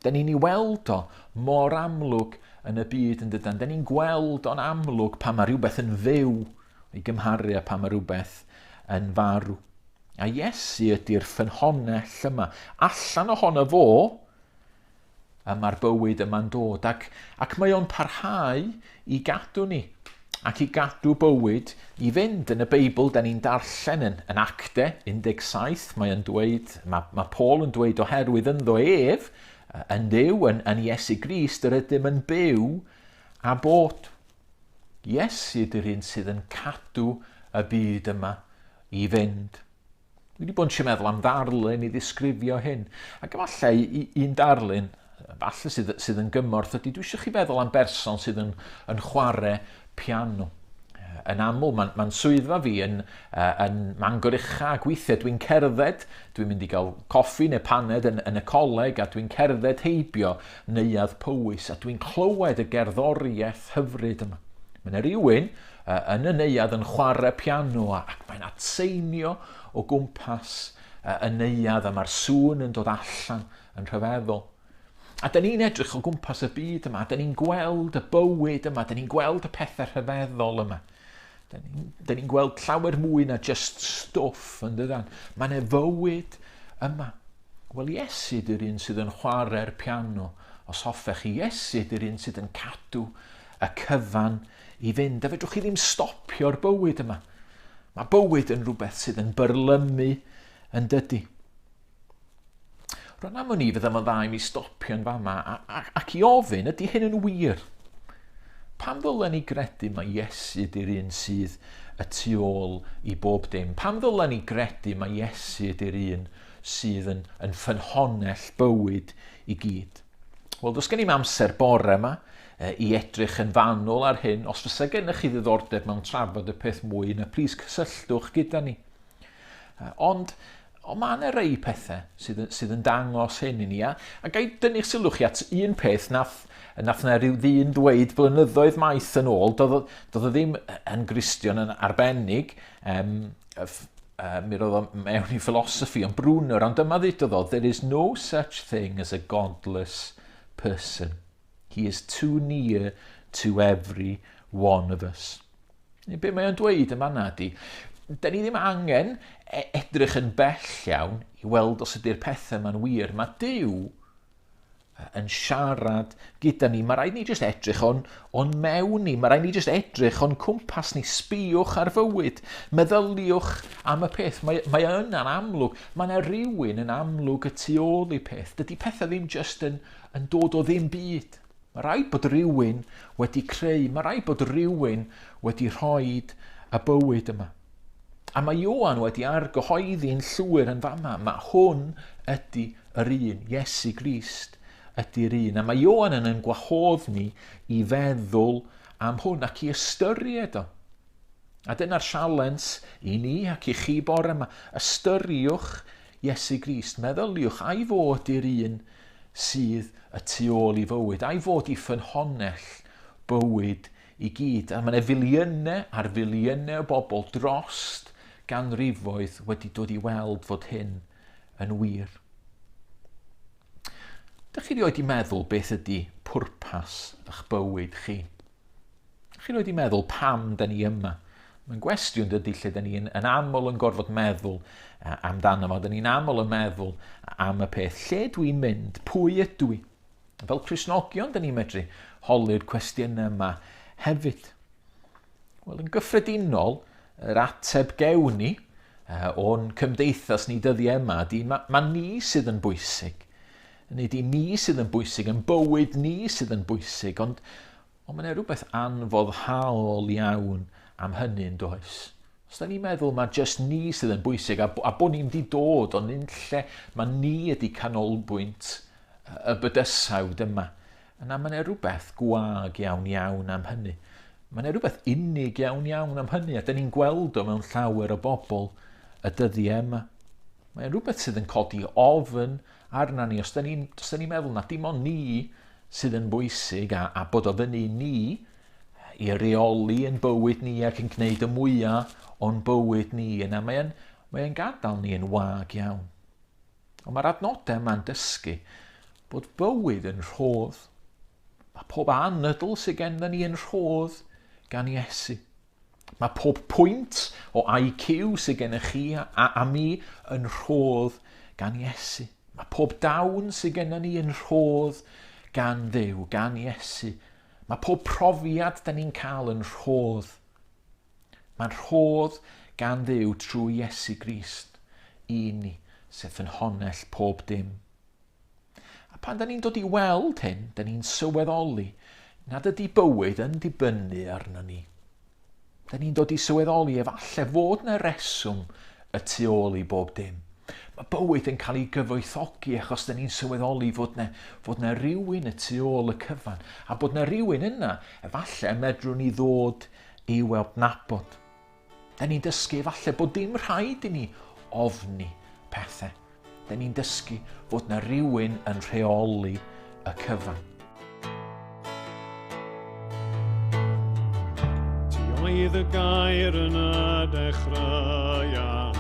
Da ni'n ei weld o mor amlwg yn y byd yn dydan. Da ni'n gweld o'n amlwg pan mae rhywbeth yn fyw i gymharu â pan mae rhywbeth yn farw. A Iesu ydy'r ffynhonnell yma. Allan ohono fo, y mae'r bywyd yma'n dod. Ac, ac mae o'n parhau i gadw ni ac i gadw bywyd i fynd. Yn y Beibl, da ni'n darllen yn, yn Acte 17, mae yn dweud, mae, mae Paul yn dweud oherwydd ynddo ef, yn Dduw, yn, yn Iesu Grist, yr ydym yn byw a bod. Iesu ydy'r un sydd yn cadw y byd yma i fynd. Dwi wedi bod yn trio meddwl am ddarlun i ddisgrifio hyn. Ac efallai un darlun, falle sydd, sydd yn gymorth ydy, dwi eisiau chi feddwl am berson sydd yn, yn chwarae piano. Yn aml, mae'n ma swyddfa fi yn, uh, yn Mangor Ucha, ac weithiau dwi'n cerdded, dwi'n mynd i gael coffi neu paned yn, yn y coleg, a dwi'n cerdded heibio Neuadd Powys, a dwi'n clywed y gerddoriaeth hyfryd yma. Mae yna rhywun yn y neuadd yn chwarae piano ac mae'n atseinio o gwmpas y neuadd a mae'r sŵn yn dod allan yn rhyfeddol. A dyn ni'n edrych o gwmpas y byd yma, dyn ni'n gweld y bywyd yma, dyn ni'n gweld y pethau rhyfeddol yma. Dyn ni'n ni gweld llawer mwy na just stwff yn dydan. Mae'n e fywyd yma. Wel, Iesu ydy'r un sydd yn chwarae'r piano. Os hoffech chi, Iesu ydy'r un sydd yn cadw y cyfan i fynd. A fedrwch chi ddim stopio'r bywyd yma. Mae bywyd yn rhywbeth sydd yn byrlymu yn dydy. Rhan am o'n i fydda fo'n dda i mi stopio yn fama ac i ofyn, ydy hyn yn wir? Pam ddylen ni gredu mae Iesu ydy'r un sydd y tu ôl i bob dim? Pam ddylen ni gredu mae Iesu ydy'r un sydd yn, yn ffynhonnell bywyd i gyd? Wel, does gen i'm amser bore yma i edrych yn fanwl ar hyn. Os fysa gennych chi ddiddordeb mewn trafod y peth mwy, yna plis cysylltwch gyda ni. Ond, ond mae yna rei pethau sydd, sydd yn dangos hyn i ni. A, a gai dynnu'ch sylw chi at un peth nath, nath na rhyw ddyn dweud blynyddoedd maith yn ôl, doedd o, doedd o ddim yn Gristion yn arbennig, um, uh, mi roedd o mewn i philosophy, ond Bruner, ond dyma ddudodd o, there is no such thing as a godless person. He is too near to every one of us. Neu be mae o'n dweud yma na di, da ni ddim angen e-, edrych yn bell iawn i weld os ydy'r pethau yma'n wir. Mae Duw yn siarad gyda ni. Mae rhaid ni jyst edrych o'n, on mewn ni. Mae rhaid ni jyst edrych o'n cwmpas ni. Sbïwch ar fywyd. Meddyliwch am y peth. Mae, mae yna'n amlwg. Mae yna rhywun yn amlwg y tu ôl i peth. Dydy pethau ddim jyst yn, yn dod o ddim byd. Mae rhaid bod rhywun wedi creu. Mae rhaid bod rhywun wedi rhoi y bywyd yma. A mae Ioan wedi argyhoeddi'n llwyr yn fama. Mae hwn ydy yr un, Iesu Grist ydy'r un. A mae Ioan yn yn gwahodd ni i feddwl am hwn ac i ystyried o. A dyna'r sialens i ni ac i chi bore yma. Ystyriwch Iesu Grist, meddyliwch a'i fod i'r un sydd y tu ôl i fywyd, a'i fod i ffynhonnell bywyd i gyd. A mae yna filiynau ar filiynau o bobl drost ganrifoedd wedi dod i weld fod hyn yn wir. Dych chi rioed i meddwl beth ydy pwrpas eich bywyd chi? Dych chi rioed i meddwl pam da ni yma? Mae'n gwestiwn dydy lle da ni yn, yn aml yn gorfod meddwl amdano fo. Da ni'n aml yn meddwl am y peth. Lle dwi'n mynd? Pwy ydw i? Fel Cristnogion, da ni'n medru holi'r cwestiynau yma hefyd. Wel, yn gyffredinol, yr ateb gewn ni o'n cymdeithas ni dyddiau yma ydy mae, ma ni sydd yn bwysig. Nid i ni sydd yn bwysig, yn bywyd ni sydd yn bwysig, ond, ond mae yna rhywbeth anfoddhaol iawn am hynny yn does. Os da ni'n meddwl mae jyst ni sydd yn bwysig a, a bod ni'n di dod o'n unlle, mae ni ydy canolbwynt y bydysawd yma, yna mae yna rhywbeth gwag iawn iawn am hynny. Mae yna rhywbeth unig iawn iawn am hynny, a da ni'n gweld o mewn llawer o bobl y dyddiau yma. Mae'n rhywbeth sydd yn codi ofn arna ni. Os da ni'n ni meddwl na dim ond ni sydd yn bwysig a, a bod o fyny ni i reoli yn bywyd ni ac yn gwneud y mwyaf o'n bywyd ni, yna mae'n mae gadael ni yn wag iawn. Ond mae'r adnodau yma'n dysgu bod bywyd yn rhodd. Mae pob anadl sydd gennym ni yn rhodd gan Iesu. Mae pob pwynt o IQ sydd gennych chi a, a mi yn rhodd gan Iesu. Mae pob dawn sydd gennym ni yn rhodd gan Dduw, gan Iesu. Mae pob profiad da ni'n cael yn rhodd. Mae'n rhodd gan Dduw trwy Iesu Grist i ni, sef ffynhonnell pob dim. A pan da ni'n dod i weld hyn, da ni'n sylweddoli nad ydy bywyd yn dibynnu arno ni. Da ni'n dod i sylweddoli efallai fod na reswm y tu ôl i bob dim. Mae bywyd yn cael ei gyfoethogi achos da ni'n sylweddoli fod na, fod na rhywun y tu ôl y cyfan a bod na rhywun yna efallai medrwn ni ddod i weld nabod. Da ni'n dysgu efallai bod dim rhaid i ni ofni pethau. Da ni'n dysgu fod na rhywun yn rheoli y cyfan. Ti oedd y gair yn y dechreuad,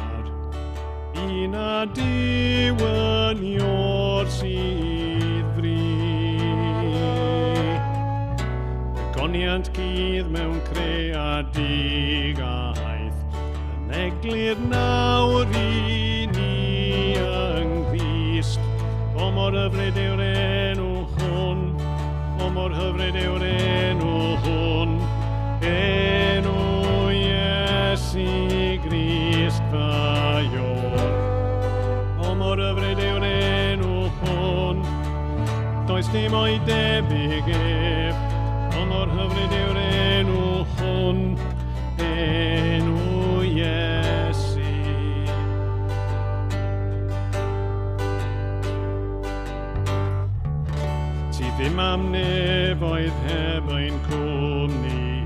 un a Duw yn ior sydd fri. Y goniant cudd mewn creadigaeth, yn eglur nawr i ni yng Nghrist. O mor hyfryd yw'r enw hwn, o mor hyfryd yw'r enw hwn, enw Iesu Grist fy Ior. O mor hyfryd yw'r enw hwn, does dim o'i debyg ef, o mor hyfryd yw'r enw hwn, enw Iesu. Ti ddim am nefoedd heb ein cwmni,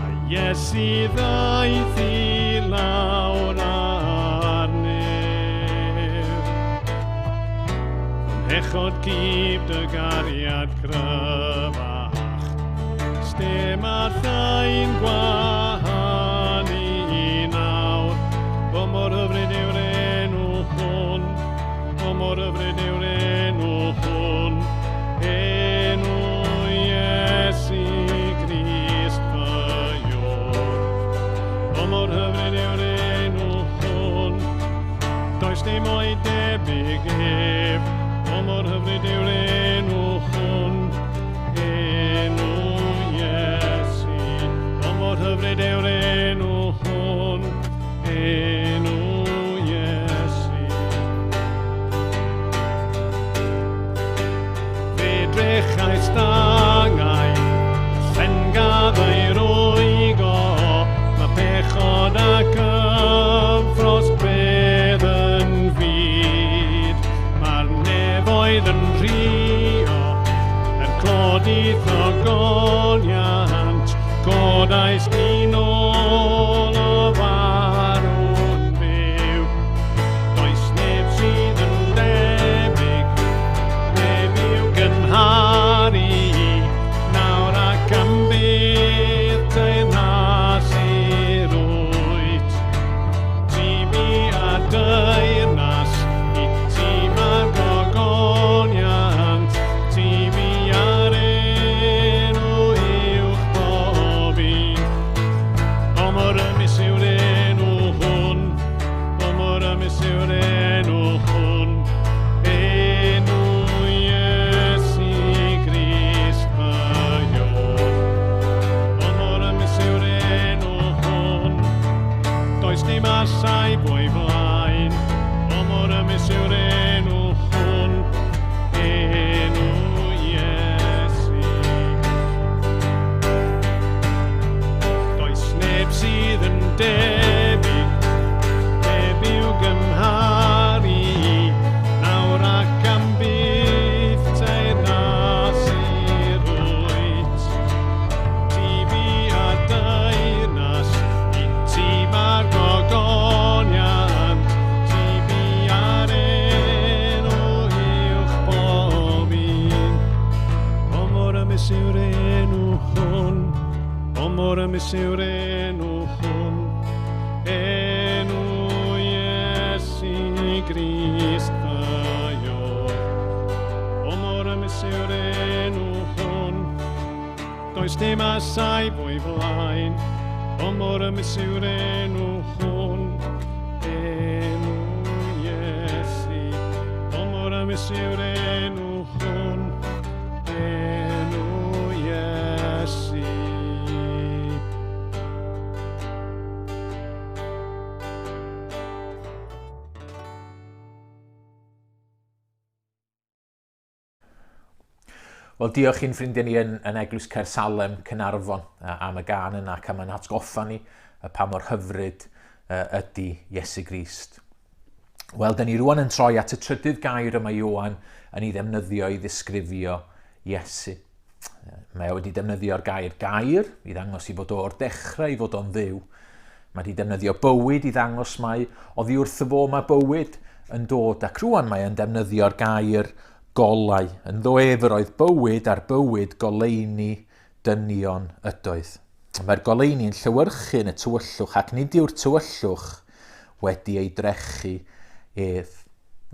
a Iesu ddaeth i lawr ar nef. Fy mhechod gyd dy gariad cryfach, stem ar thai'n gwahanu nawr. O mor hyfryd yw'r enw hwn, o mor hyfryd yw'r enw hwn, enw Iesu Grist fy Ior. O mor hyfryd yw'r enw hwn, does dim o'i debyg ef, o mor hyfryd yw'r enw hwn, enw Iesu. O mor hyfryd yw'r enw hwn, enw Iesu. Fe drechais dangau, llengadd ei rwygo, mae pechod ac ymffrost bedd yn fyd. Mae'r nefoedd yn rhio, er clod i'th ogoniant, codais di nôl o farw'n fyw. Does neb sydd yn debyg, neb i'w gymharu, nawr ac am byth teyrnas i'r wyt. Ti bu a deyrnas, i ti mae'r gogoniant, ti bu ar enw uwch bob un. O mor rymus yw'r enw hwn, o mor rymus yw'r enw hwn, enw Iesu Grist fy Ior. O mor rymus yw'r enw hwn, does dim allai o'i flaen, o mor rymus yw'r enw hwn, enw Iesu. Does neb sydd yn debyg, neb i'w gymharu, nawr ac am byth teyrnas i'r wyt. Ti bu a deyrnas, i ti mae'r gogoniant, ti bu rymus yw'r enw hwn, enw Iesu Grist mae o. O mor rymus yw'r enw hwn, does dim a saif o'i flaen, o mor rymus yw'r enw hwn, enw Iesu, o mor rymus yw'r enw hwn, enw Iesu. Wel, diolch i'n ffrindiau ni yn, yn Eglwys Caersalem, Cynarfon, am y gan yna ac am yn atgoffa ni pa mor hyfryd ydy Iesu Grist. Wel, dyn ni rwan yn troi at y trydydd gair y mae Ioan yn ei ddefnyddio i ddisgrifio Iesu. Mae o wedi defnyddio'r gair gair i ddangos i fod o o'r dechrau i fod o'n ddiw. Mae wedi defnyddio bywyd i ddangos mai oddi wrth y fo mae bywyd yn dod ac rwan mae o'n defnyddio'r gair golau. Ynddo ef yr oedd bywyd a'r bywyd goleuni dynion ydoedd. Mae'r goleuni yn llewyrchu yn y tywyllwch ac nid yw'r tywyllwch wedi ei drechu ef.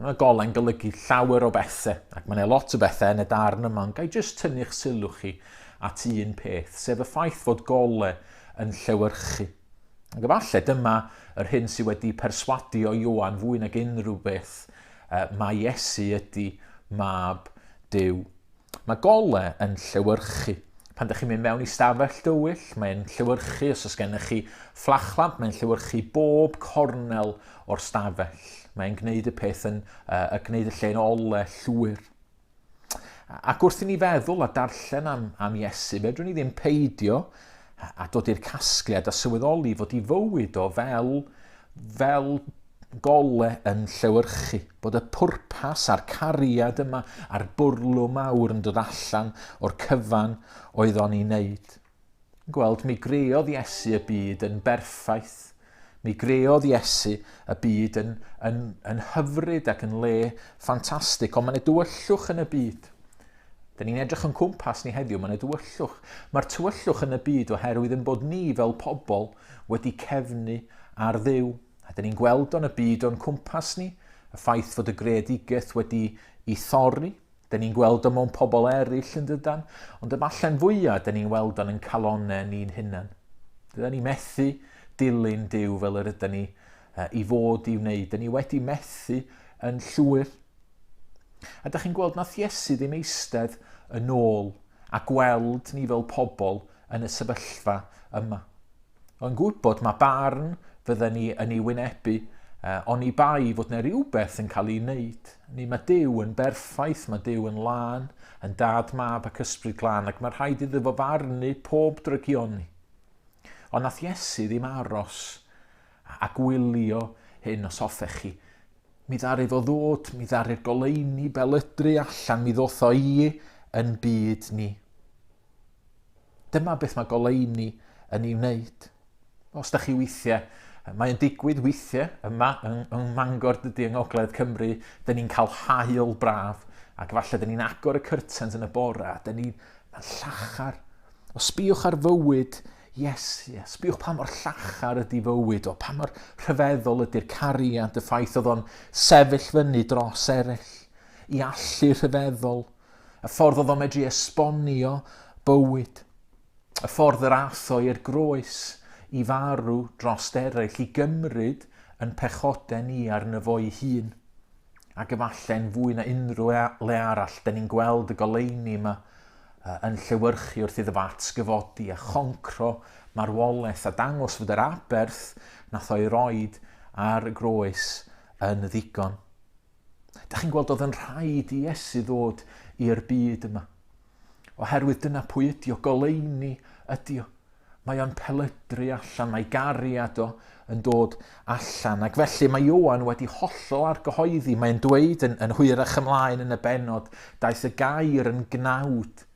Mae golau'n golygu llawer o bethau, ac mae yna lot o bethau yn y darn yma, ond gai jyst tynnu'ch sylw chi at un peth, sef y ffaith fod golau yn llewyrchu. Ac efallai dyma yr hyn sydd wedi perswadio Ioan fwy nag unrhyw beth, mae Iesu ydy mab Duw. Mae gole yn llewyrchu. Pan ydych chi'n mynd mewn i stafell dywyll, mae'n llewyrchu. Os oes gennych chi fflachlamp, mae'n llewyrchu bob cornel o'r stafell. Mae'n gwneud y peth yn, uh, gwneud y lle'n ole llwyr. Ac wrth i ni feddwl a darllen am, am Iesu, fedrwn ni ddim peidio a dod i'r casgliad a sylweddoli fod i fywyd o fel, fel gole yn llewyrchu, bod y pwrpas a'r cariad yma a'r bwrlwm mawr yn dod allan o'r cyfan oedd o'n ei wneud. Gweld, mi greodd Iesu y byd yn berffaith. Mi greodd Iesu y byd yn, yn, yn hyfryd ac yn le ffantastig, ond mae'n dywyllwch yn y byd. Dyn ni'n edrych yn cwmpas ni heddiw, mae'n dywyllwch. Mae'r tywyllwch yn y byd oherwydd yn bod ni fel pobl wedi cefnu ar Dduw. A dyn ni'n gweld o'n y byd o'n cwmpas ni, y ffaith fod y greadigaeth wedi i thorri. Dyn ni'n gweld o mewn pobl eraill yn dydan, ond efallai'n fwyaf dyn ni'n weld o'n yn calonau ni'n hunan. Dyn ni methu dilyn Duw fel yr ydyn ni i fod i wneud. Dyn ni wedi methu yn llwyr. A dych chi'n gweld nath Iesu ddim eistedd yn ôl a gweld ni fel pobl yn y sefyllfa yma. O'n gwybod mae barn fydden ni yn ei wynebu, uh, oni bai fod yna rhywbeth yn cael ei wneud. Ni mae Duw yn berffaith, mae Duw yn lân, yn dad mab ac ysbryd glân, ac mae rhaid iddo fo farnu pob drygioni. Ond nath Iesu ddim aros a gwylio hyn os hoffech chi. Mi ddaru fo ddod, mi ddaru'r goleuni belydru allan, mi ddoth o i yn byd ni. Dyma beth mae goleuni yn ei wneud. Os da chi weithiau, mae'n digwydd weithiau yma yng, yng Mangor dydy yng Ngogledd Cymru, dyn ni'n cael haul braf, ac falle dyn ni'n agor y curtains yn y bore, a dyn ni'n llachar. O sbïwch ar fywyd Iesu, a sbïwch pa mor llachar ydy fywyd o, pa mor rhyfeddol ydy'r cariad, y ffaith oedd o'n sefyll fyny dros eraill, i allu rhyfeddol, Y ffordd oedd o'n medru esbonio bywyd. Y ffordd yr ath o i'r groes i farw dros eraill, i gymryd yn pechodau ni arno fo'i hun. Ac efallai'n fwy na unrhyw e, le arall, da ni'n gweld y goleuni yma yn llewyrchu wrth iddo fo atgyfodi a choncro marwolaeth a dangos fod yr aberth nath o'i roed ar y groes yn ddigon. Da chi'n gweld oedd yn rhaid i Iesu ddod i'r byd yma. Oherwydd dyna pwy ydi o, goleuni ydi o. Mae o'n pelydru allan, mae gariad o yn dod allan. Ac felly mae Ioan wedi hollol argyhoeddi. Mae'n dweud yn, yn hwyrach ymlaen yn y benod, daeth y gair yn gnawd.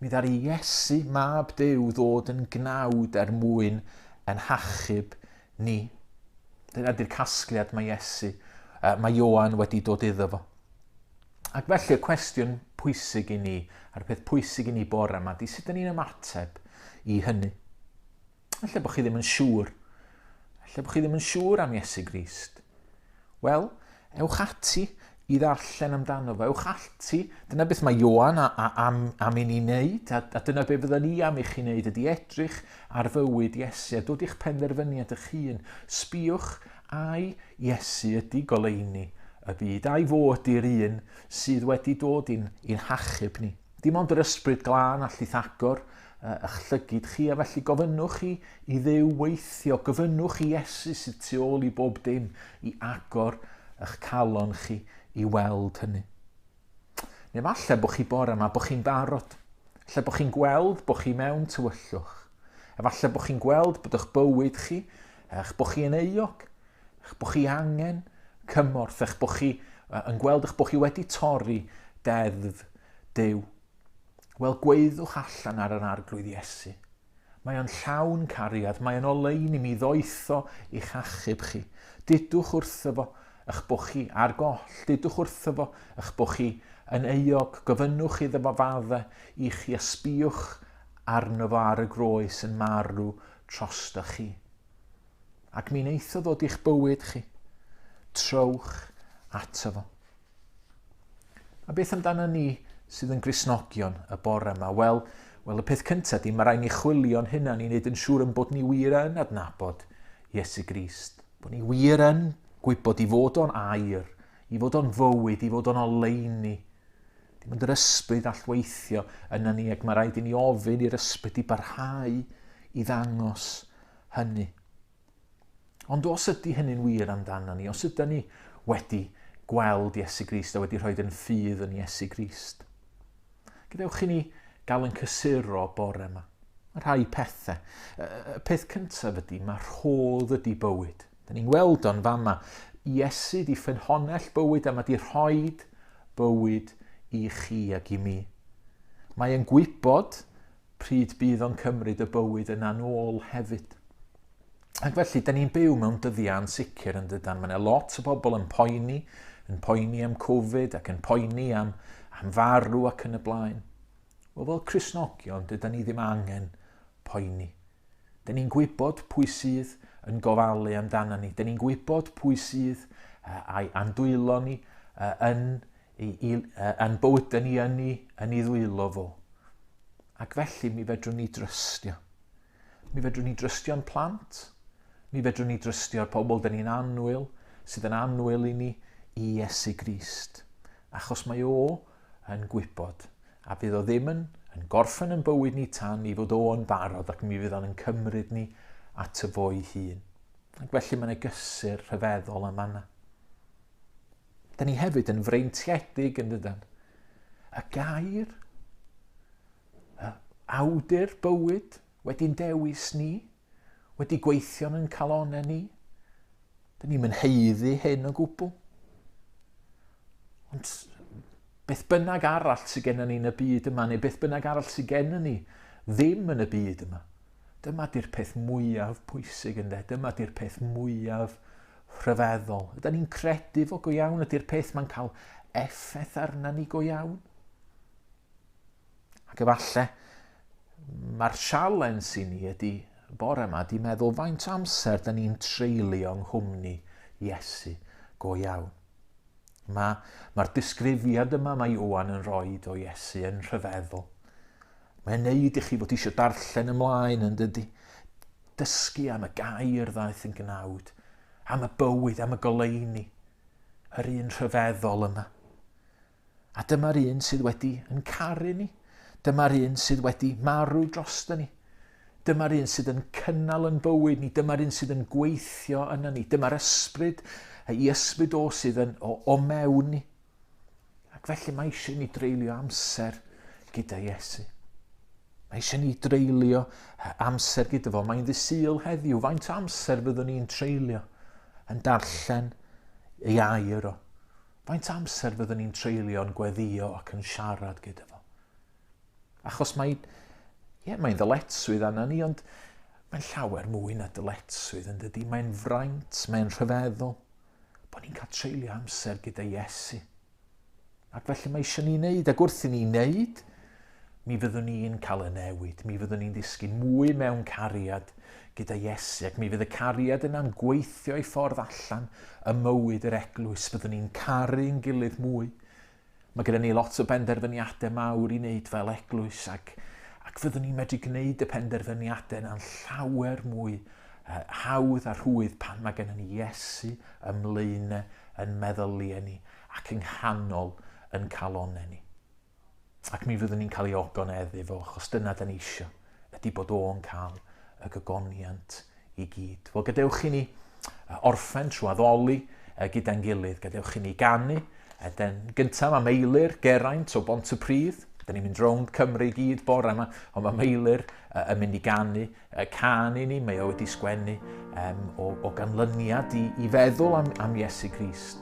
Mi ddaru Iesu, mab Duw, ddod yn gnawd er mwyn yn hachub ni. Dyna di'r casgliad mae Iesu, uh, mae Ioan wedi dod iddo fo. Ac felly y cwestiwn pwysig i ni, a'r peth pwysig i ni bore yma, di sut ydyn ni'n ymateb i hynny. Ella bod chi ddim yn siŵr. Ella bod chi ddim yn siŵr am Iesu Grist. Wel, ewch ati i ddarllen amdano fo. Ewch ati, dyna beth mae Ioan a, a, am, am i ni wneud, a, a dyna beth fydden ni am i chi wneud, ydy edrych ar fywyd Iesu a dod i'ch penderfyniad eich hun. Sbïwch ai Iesu ydy goleuni y byd, a'i fo ydy'r un sydd wedi dod i'n, i'n hachub ni. Dim ond yr ysbryd glân allith agor eich llygid chi, a felly gofynnwch i, i Dduw weithio, gofynnwch i Iesu sydd tu ôl i bob dim i agor eich calon chi i weld hynny. Neu falle bod chi bore yma, bod chi'n barod. Falle bod chi'n gweld bod chi mewn tywyllwch. Efallai bod chi'n gweld bod eich bywyd chi, eich bod chi yn euog, eich bod chi angen cymorth, eich bod chi yn gweld eich bod chi wedi torri deddf Duw. Wel, gweithwch allan ar yr Arglwydd Iesu. Mae o'n llawn cariad, mae o'n oleuni mi ddoetho i'ch achub chi. Dudwch wrtho fo eich bod chi ar goll, dudwch wrtho fo eich bod chi yn euog, gofynnwch iddo fo fadde i chi a sbïwch arno fo ar y groes yn marw trostoch chi. Ac mi wneith o ddod i'ch bywyd chi. Trowch ato fo. A beth amdano ni sydd yn Gristnogion y bore yma? Wel, wel y peth cyntaf di, mae rhaid ni chwilio'n hunan i wneud yn siŵr yn bod ni wir yn adnabod Iesu Grist. Bod ni wir yn gwybod i fod o'n air, i fod o'n fywyd, i fod o'n oleuni. Dim ond yr ysbryd all weithio yna ni ac mae rhaid i ni ofyn i'r ysbryd i barhau i ddangos hynny. Ond os ydy hynny'n wir amdano ni, os ydy ni wedi gweld Iesu Grist a wedi rhoi yn ffydd yn Iesu Grist, gadewch i ni gael yn cysuro bore yma. Mae rhai pethau. Y peth cyntaf ydy, mae rhodd ydy bywyd. Da ni'n gweld o'n fama. Iesu di ffynhonnell bywyd a mae di rhoi bywyd i chi ac i mi. Mae e'n gwybod pryd bydd o'n cymryd y bywyd yna nôl hefyd. Ac felly, da ni'n byw mewn dyddiau ansicr yn dydan. Mae yna lot o bobl yn poeni, yn poeni am Covid ac yn poeni am, am farw ac yn y blaen. Wel, fel Cristnogion, dydan ni ddim angen poeni. Da ni'n gwybod pwy sydd yn gofalu amdano ni. Da ni'n gwybod pwy sydd a'i andwylo ni yn, i, i, a'n bywydau ni yn ei, yn ei ddwylo fo. Ac felly mi fedrwn ni drystio. Mi fedrwn ni drystio'n plant, mi fedrwn ni drystio'r pobl dyn ni'n annwyl, sydd yn annwyl i ni, i Iesu Grist. Achos mae o yn gwybod, a fydd o ddim yn, yn gorffen yn bywyd ni tan i fod o'n barod ac mi fydd o'n yn cymryd ni at y fo'i hun. Ac felly mae'n gysur rhyfeddol am fanna. Da ni hefyd yn freintiedig yn dydan. Y gair, y awdur bywyd wedi'n dewis ni, wedi gweithio'n yn calonau ni. Da ni'n mynd heiddi hyn o gwbl. Ond beth bynnag arall sydd gennym ni yn y byd yma, neu beth bynnag arall sydd gennym ni ddim yn y byd yma, dyma di'r peth mwyaf pwysig ynddo, dyma di'r peth mwyaf rhyfeddol. Ydy ni'n credu fo go iawn? Ydy'r peth mae'n cael effaith arna ni go iawn? Ac efallai, mae'r sialens i ni ydy bore yma ydy meddwl faint o amser da ni'n treulio yng nghwmni Iesu go iawn. Mae'r mae disgrifiad yma mae Ioan yn rhoi o Iesu yn rhyfeddol. Mae'n neud i chi fod eisiau darllen ymlaen yn dydy. Dysgu am y gair ddaeth yn gnawd, am y bywyd, am y goleuni, yr un rhyfeddol yma. A dyma'r un sydd wedi yn caru ni. Dyma'r un sydd wedi marw drosto ni. Dyma'r un sydd yn cynnal yn bywyd ni. Dyma'r un sydd yn gweithio yna ni. Dyma'r ysbryd, i ysbryd o sydd yn o, o mewn ni. Ac felly mae eisiau ni dreulio amser gyda Iesu. Mae eisiau ni dreulio amser gyda fo. Mae'n ddisyl heddiw. Faint o amser fyddwn ni'n treulio yn darllen ei air o? Faint o amser fyddwn ni'n treulio yn gweddio ac yn siarad gyda fo? Achos mae, ie, mae'n ddyletswydd arna ni, ond mae'n llawer mwy na dyletswydd yn dydy. Mae'n fraint, mae'n rhyfeddol bod ni'n cael treulio amser gyda Iesu. Ac felly mae eisiau ni wneud, ac wrth i ni wneud, mi fyddwn ni'n cael y newid, mi fyddwn ni'n disgyn mwy mewn cariad gyda Iesu, ac mi fydd y cariad yna'n gweithio ei ffordd allan ym mywyd yr eglwys. Byddwn ni'n caru'n gilydd mwy. Mae gyda ni lot o benderfyniadau mawr i wneud fel eglwys, ac, ac fyddwn ni'n medru gwneud y penderfyniadau yna'n llawer mwy hawdd a rhwydd pan mae gennym ni Iesu ymlaen yn meddyliau ni ac yng nghanol yn calonau ni. Ac mi fyddwn ni'n cael ei ogoneddu fo, achos dyna da ni isio, ydy bod o'n cael y gogoniant i gyd. Wel, gadewch i ni orffen trwy addoli gyda'n gilydd, gadewch i ni ganu. Den, gyntaf mae Meilir Geraint o Bont y Pridd, da ni'n mynd rownd Cymru i gyd bore yma, ond mae Meilir yn mynd i ganu cân i ni, mae o wedi sgwennu um, o, o ganlyniad i, i feddwl am, am Iesu Grist.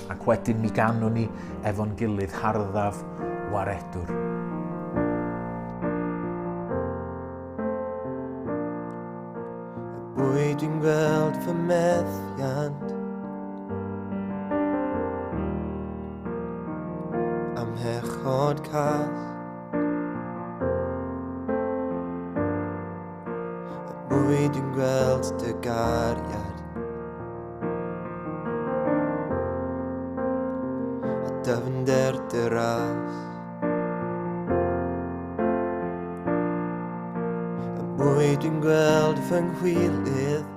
Ac wedyn mi ganwn ni efo'n gilydd harddaf waredwr. Y bwyd dwi'n gweld fy methiant Am hechod cas Y mwy dwi'n gweld dy gariad A dyfnder dy ras Y mwy dwi'n gweld fy nghwilydd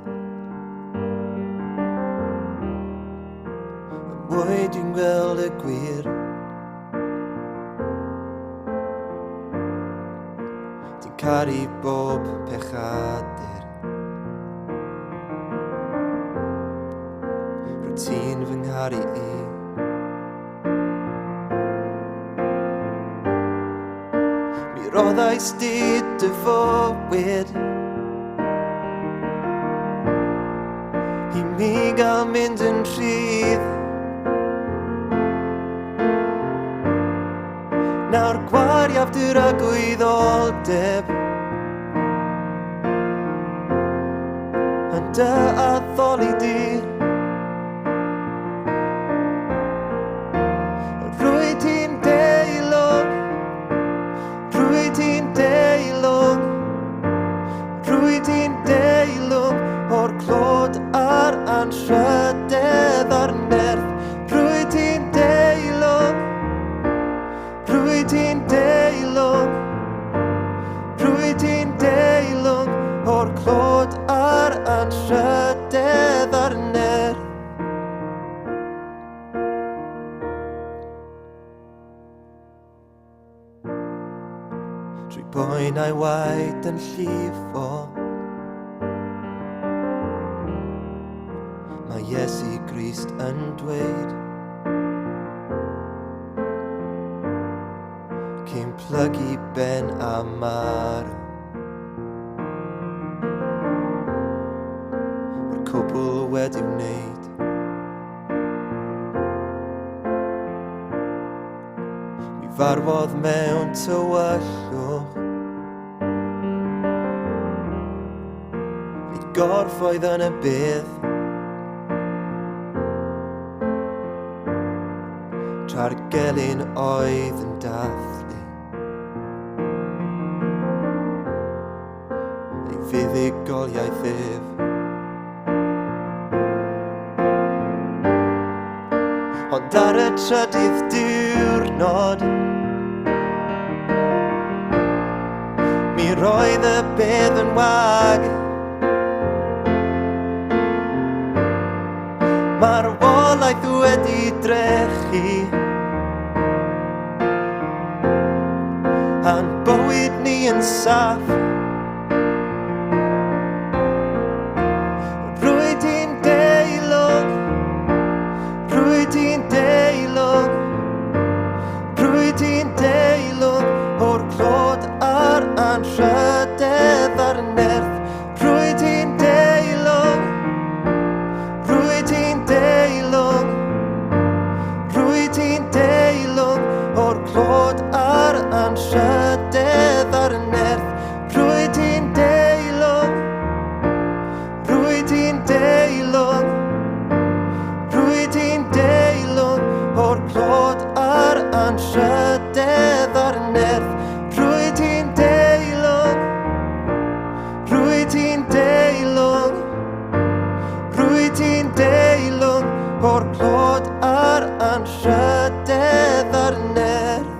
Y mwy dwi'n gweld y gwir Ti'n caru bob pechadur Rwyt ti'n fy ngharu i. Mi roddais di dy fywyd I mi gael mynd yn rhydd Nawr gwariaf dy ragwyddoldeb Yn dy addoli di Rwy ti'n deilwng Rwy ti'n deilwng Rwy ti'n deilwng O'r clod a'r anrhydedd a'r nerth Rwy ti'n deilwng Rwy ti'n deilwng Rwy ti'n deilwng o'r clod a'r anrhydedd a'r nerth. Trwy boen a'i waed yn llifo Mae Iesu Grist yn dweud Cyn plygu ben a marw. Mae'r cwbl wedi wneud. Mi farwodd mewn tywyllwch. Ei gorff oedd yn y bydd. Tra'r gelyn oedd yn dathlu Ei fuddugoliaeth ef. Ond ar y trydydd diwrnod Mi roedd y bedd yn wag Marwolaeth wedi drechu A'n bywyd ni yn saff Rwy ti'n deilwng Rwy ti'n deilwng Rwy ti'n deilwng O'r clod a'r anrhydedd a'r nerth Rwy ti'n deilwng Rwy ti'n deilwng Rwy ti'n deilwng O'r clod a'r anrhydedd a'r nerth. Wyt ti'n deilwng o'r clod a'r anrhydedd a'r nerth.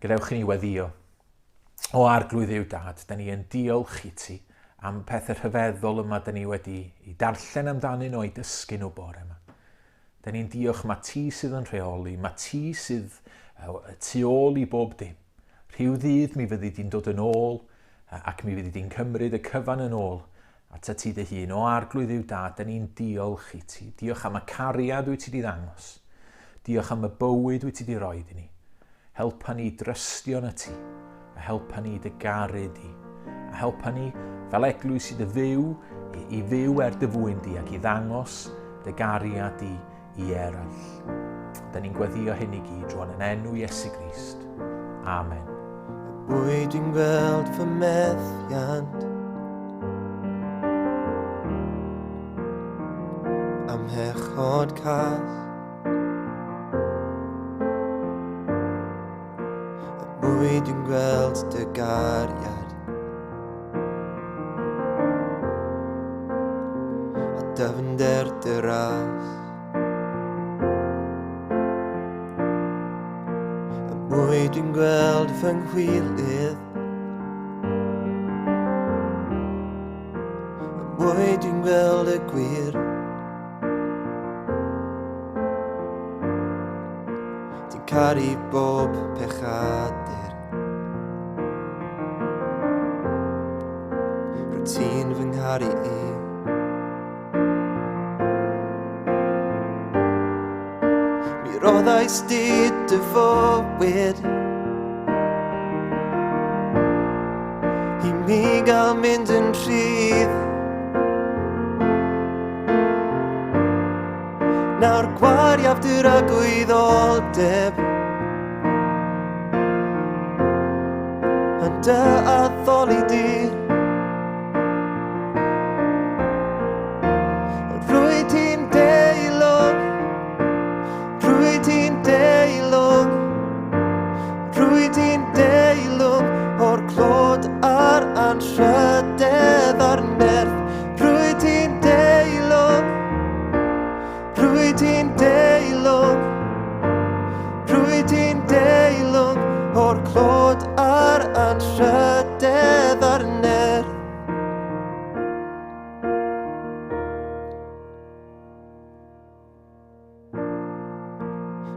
Gadewch i ni weddio. O Arglwydd yw Dad, da ni yn diolch i ti am pethau rhyfeddol yma da ni wedi i darllen amdanyn nhw a'i dysgu nhw bore yma. Da ni'n diolch mae ti sydd yn rheoli, mae ti sydd tu ôl i bob dim. Rhyw ddydd mi fyddi di'n dod yn ôl ac mi fyddi di'n cymryd y cyfan yn ôl at ti dy hun. O Arglwydd yw Dad, da ni'n diolch i ti. Diolch am y cariad wyt ti wedi ddangos. Diolch am y bywyd wyt ti wedi rhoi i ni. Helpa ni drystio na ti, a helpa ni dy garu di, a helpa ni fel eglwys i dy fyw, i fyw er dy fwyn di ac i ddangos dy gariad di i eraill. Da ni'n gweddio hyn i gyd rwan yn enw Iesu Grist. Amen. Mwy dwi'n gweld fy methiant am hechod cas, mwy dwi'n gweld dy gariad a dyfnder dy ras. Y mwy dwi'n gweld fy nghwilydd, y mwy dwi'n gweld y gwir. caru bob pechadur. Rwyt ti'n fy ngharu i. Mi roddais di dy fywyd i mi gael mynd yn rhydd. Nawr gwariaf dy ragwyddoldeb yn dy addoli di. Rwy ti'n deilwng, rwy ti'n deilwng, rwy ti'n deilwng o'r clod a'r anrhydedd a'r nerth. Rwy ti'n deilwng, rwy ti'n deilwng, rwy ti'n deilwng o'r clod a'r anrhydedd a'r nerth.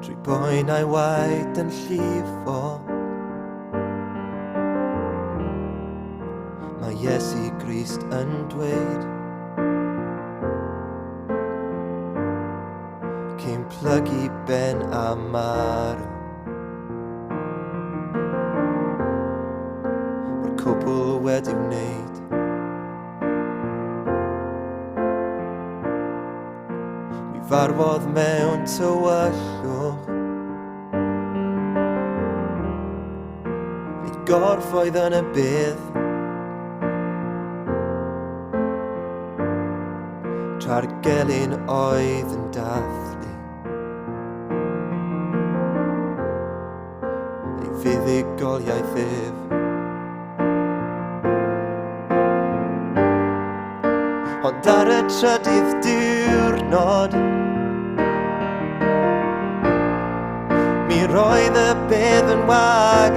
Trwy boen a'i waed yn llifo, mae Iesu Grist yn dweud, cyn plygu ben a marw, mae'r cwbl wedi wneud. Mi farwodd mewn tywyllwch, ei gorff oedd yn y bydd, tra'r gelyn oedd yn dathlu ei fuddugoliaeth ef. Ond ar y trydydd diwrnod, mi roedd y bedd yn wag.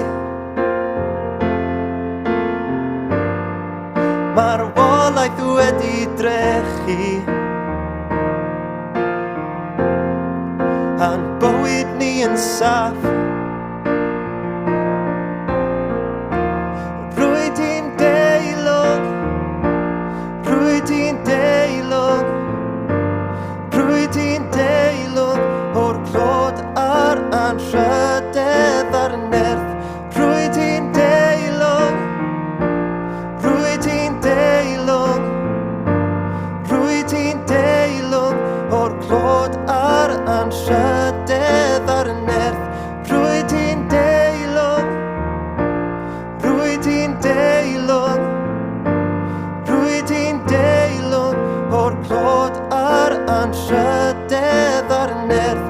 Marwolaeth wedi drechu, a'n bywyd ni yn saff. Rwy ti'n deilwng, rwy ti'n deilwng, rwy ti'n deilwng o'r clod a'r anrhydedd a'r nerth. Rwy ti'n deilwng, rwy ti'n deilwng, rwy ti'n deilwng o'r clod a'r anrhydedd a'r nerth. Rwy ti'n deilwng, rwy ti'n deilwng, rwy ti'n deilwng o'r clod a'r anrhydedd a'r nerth.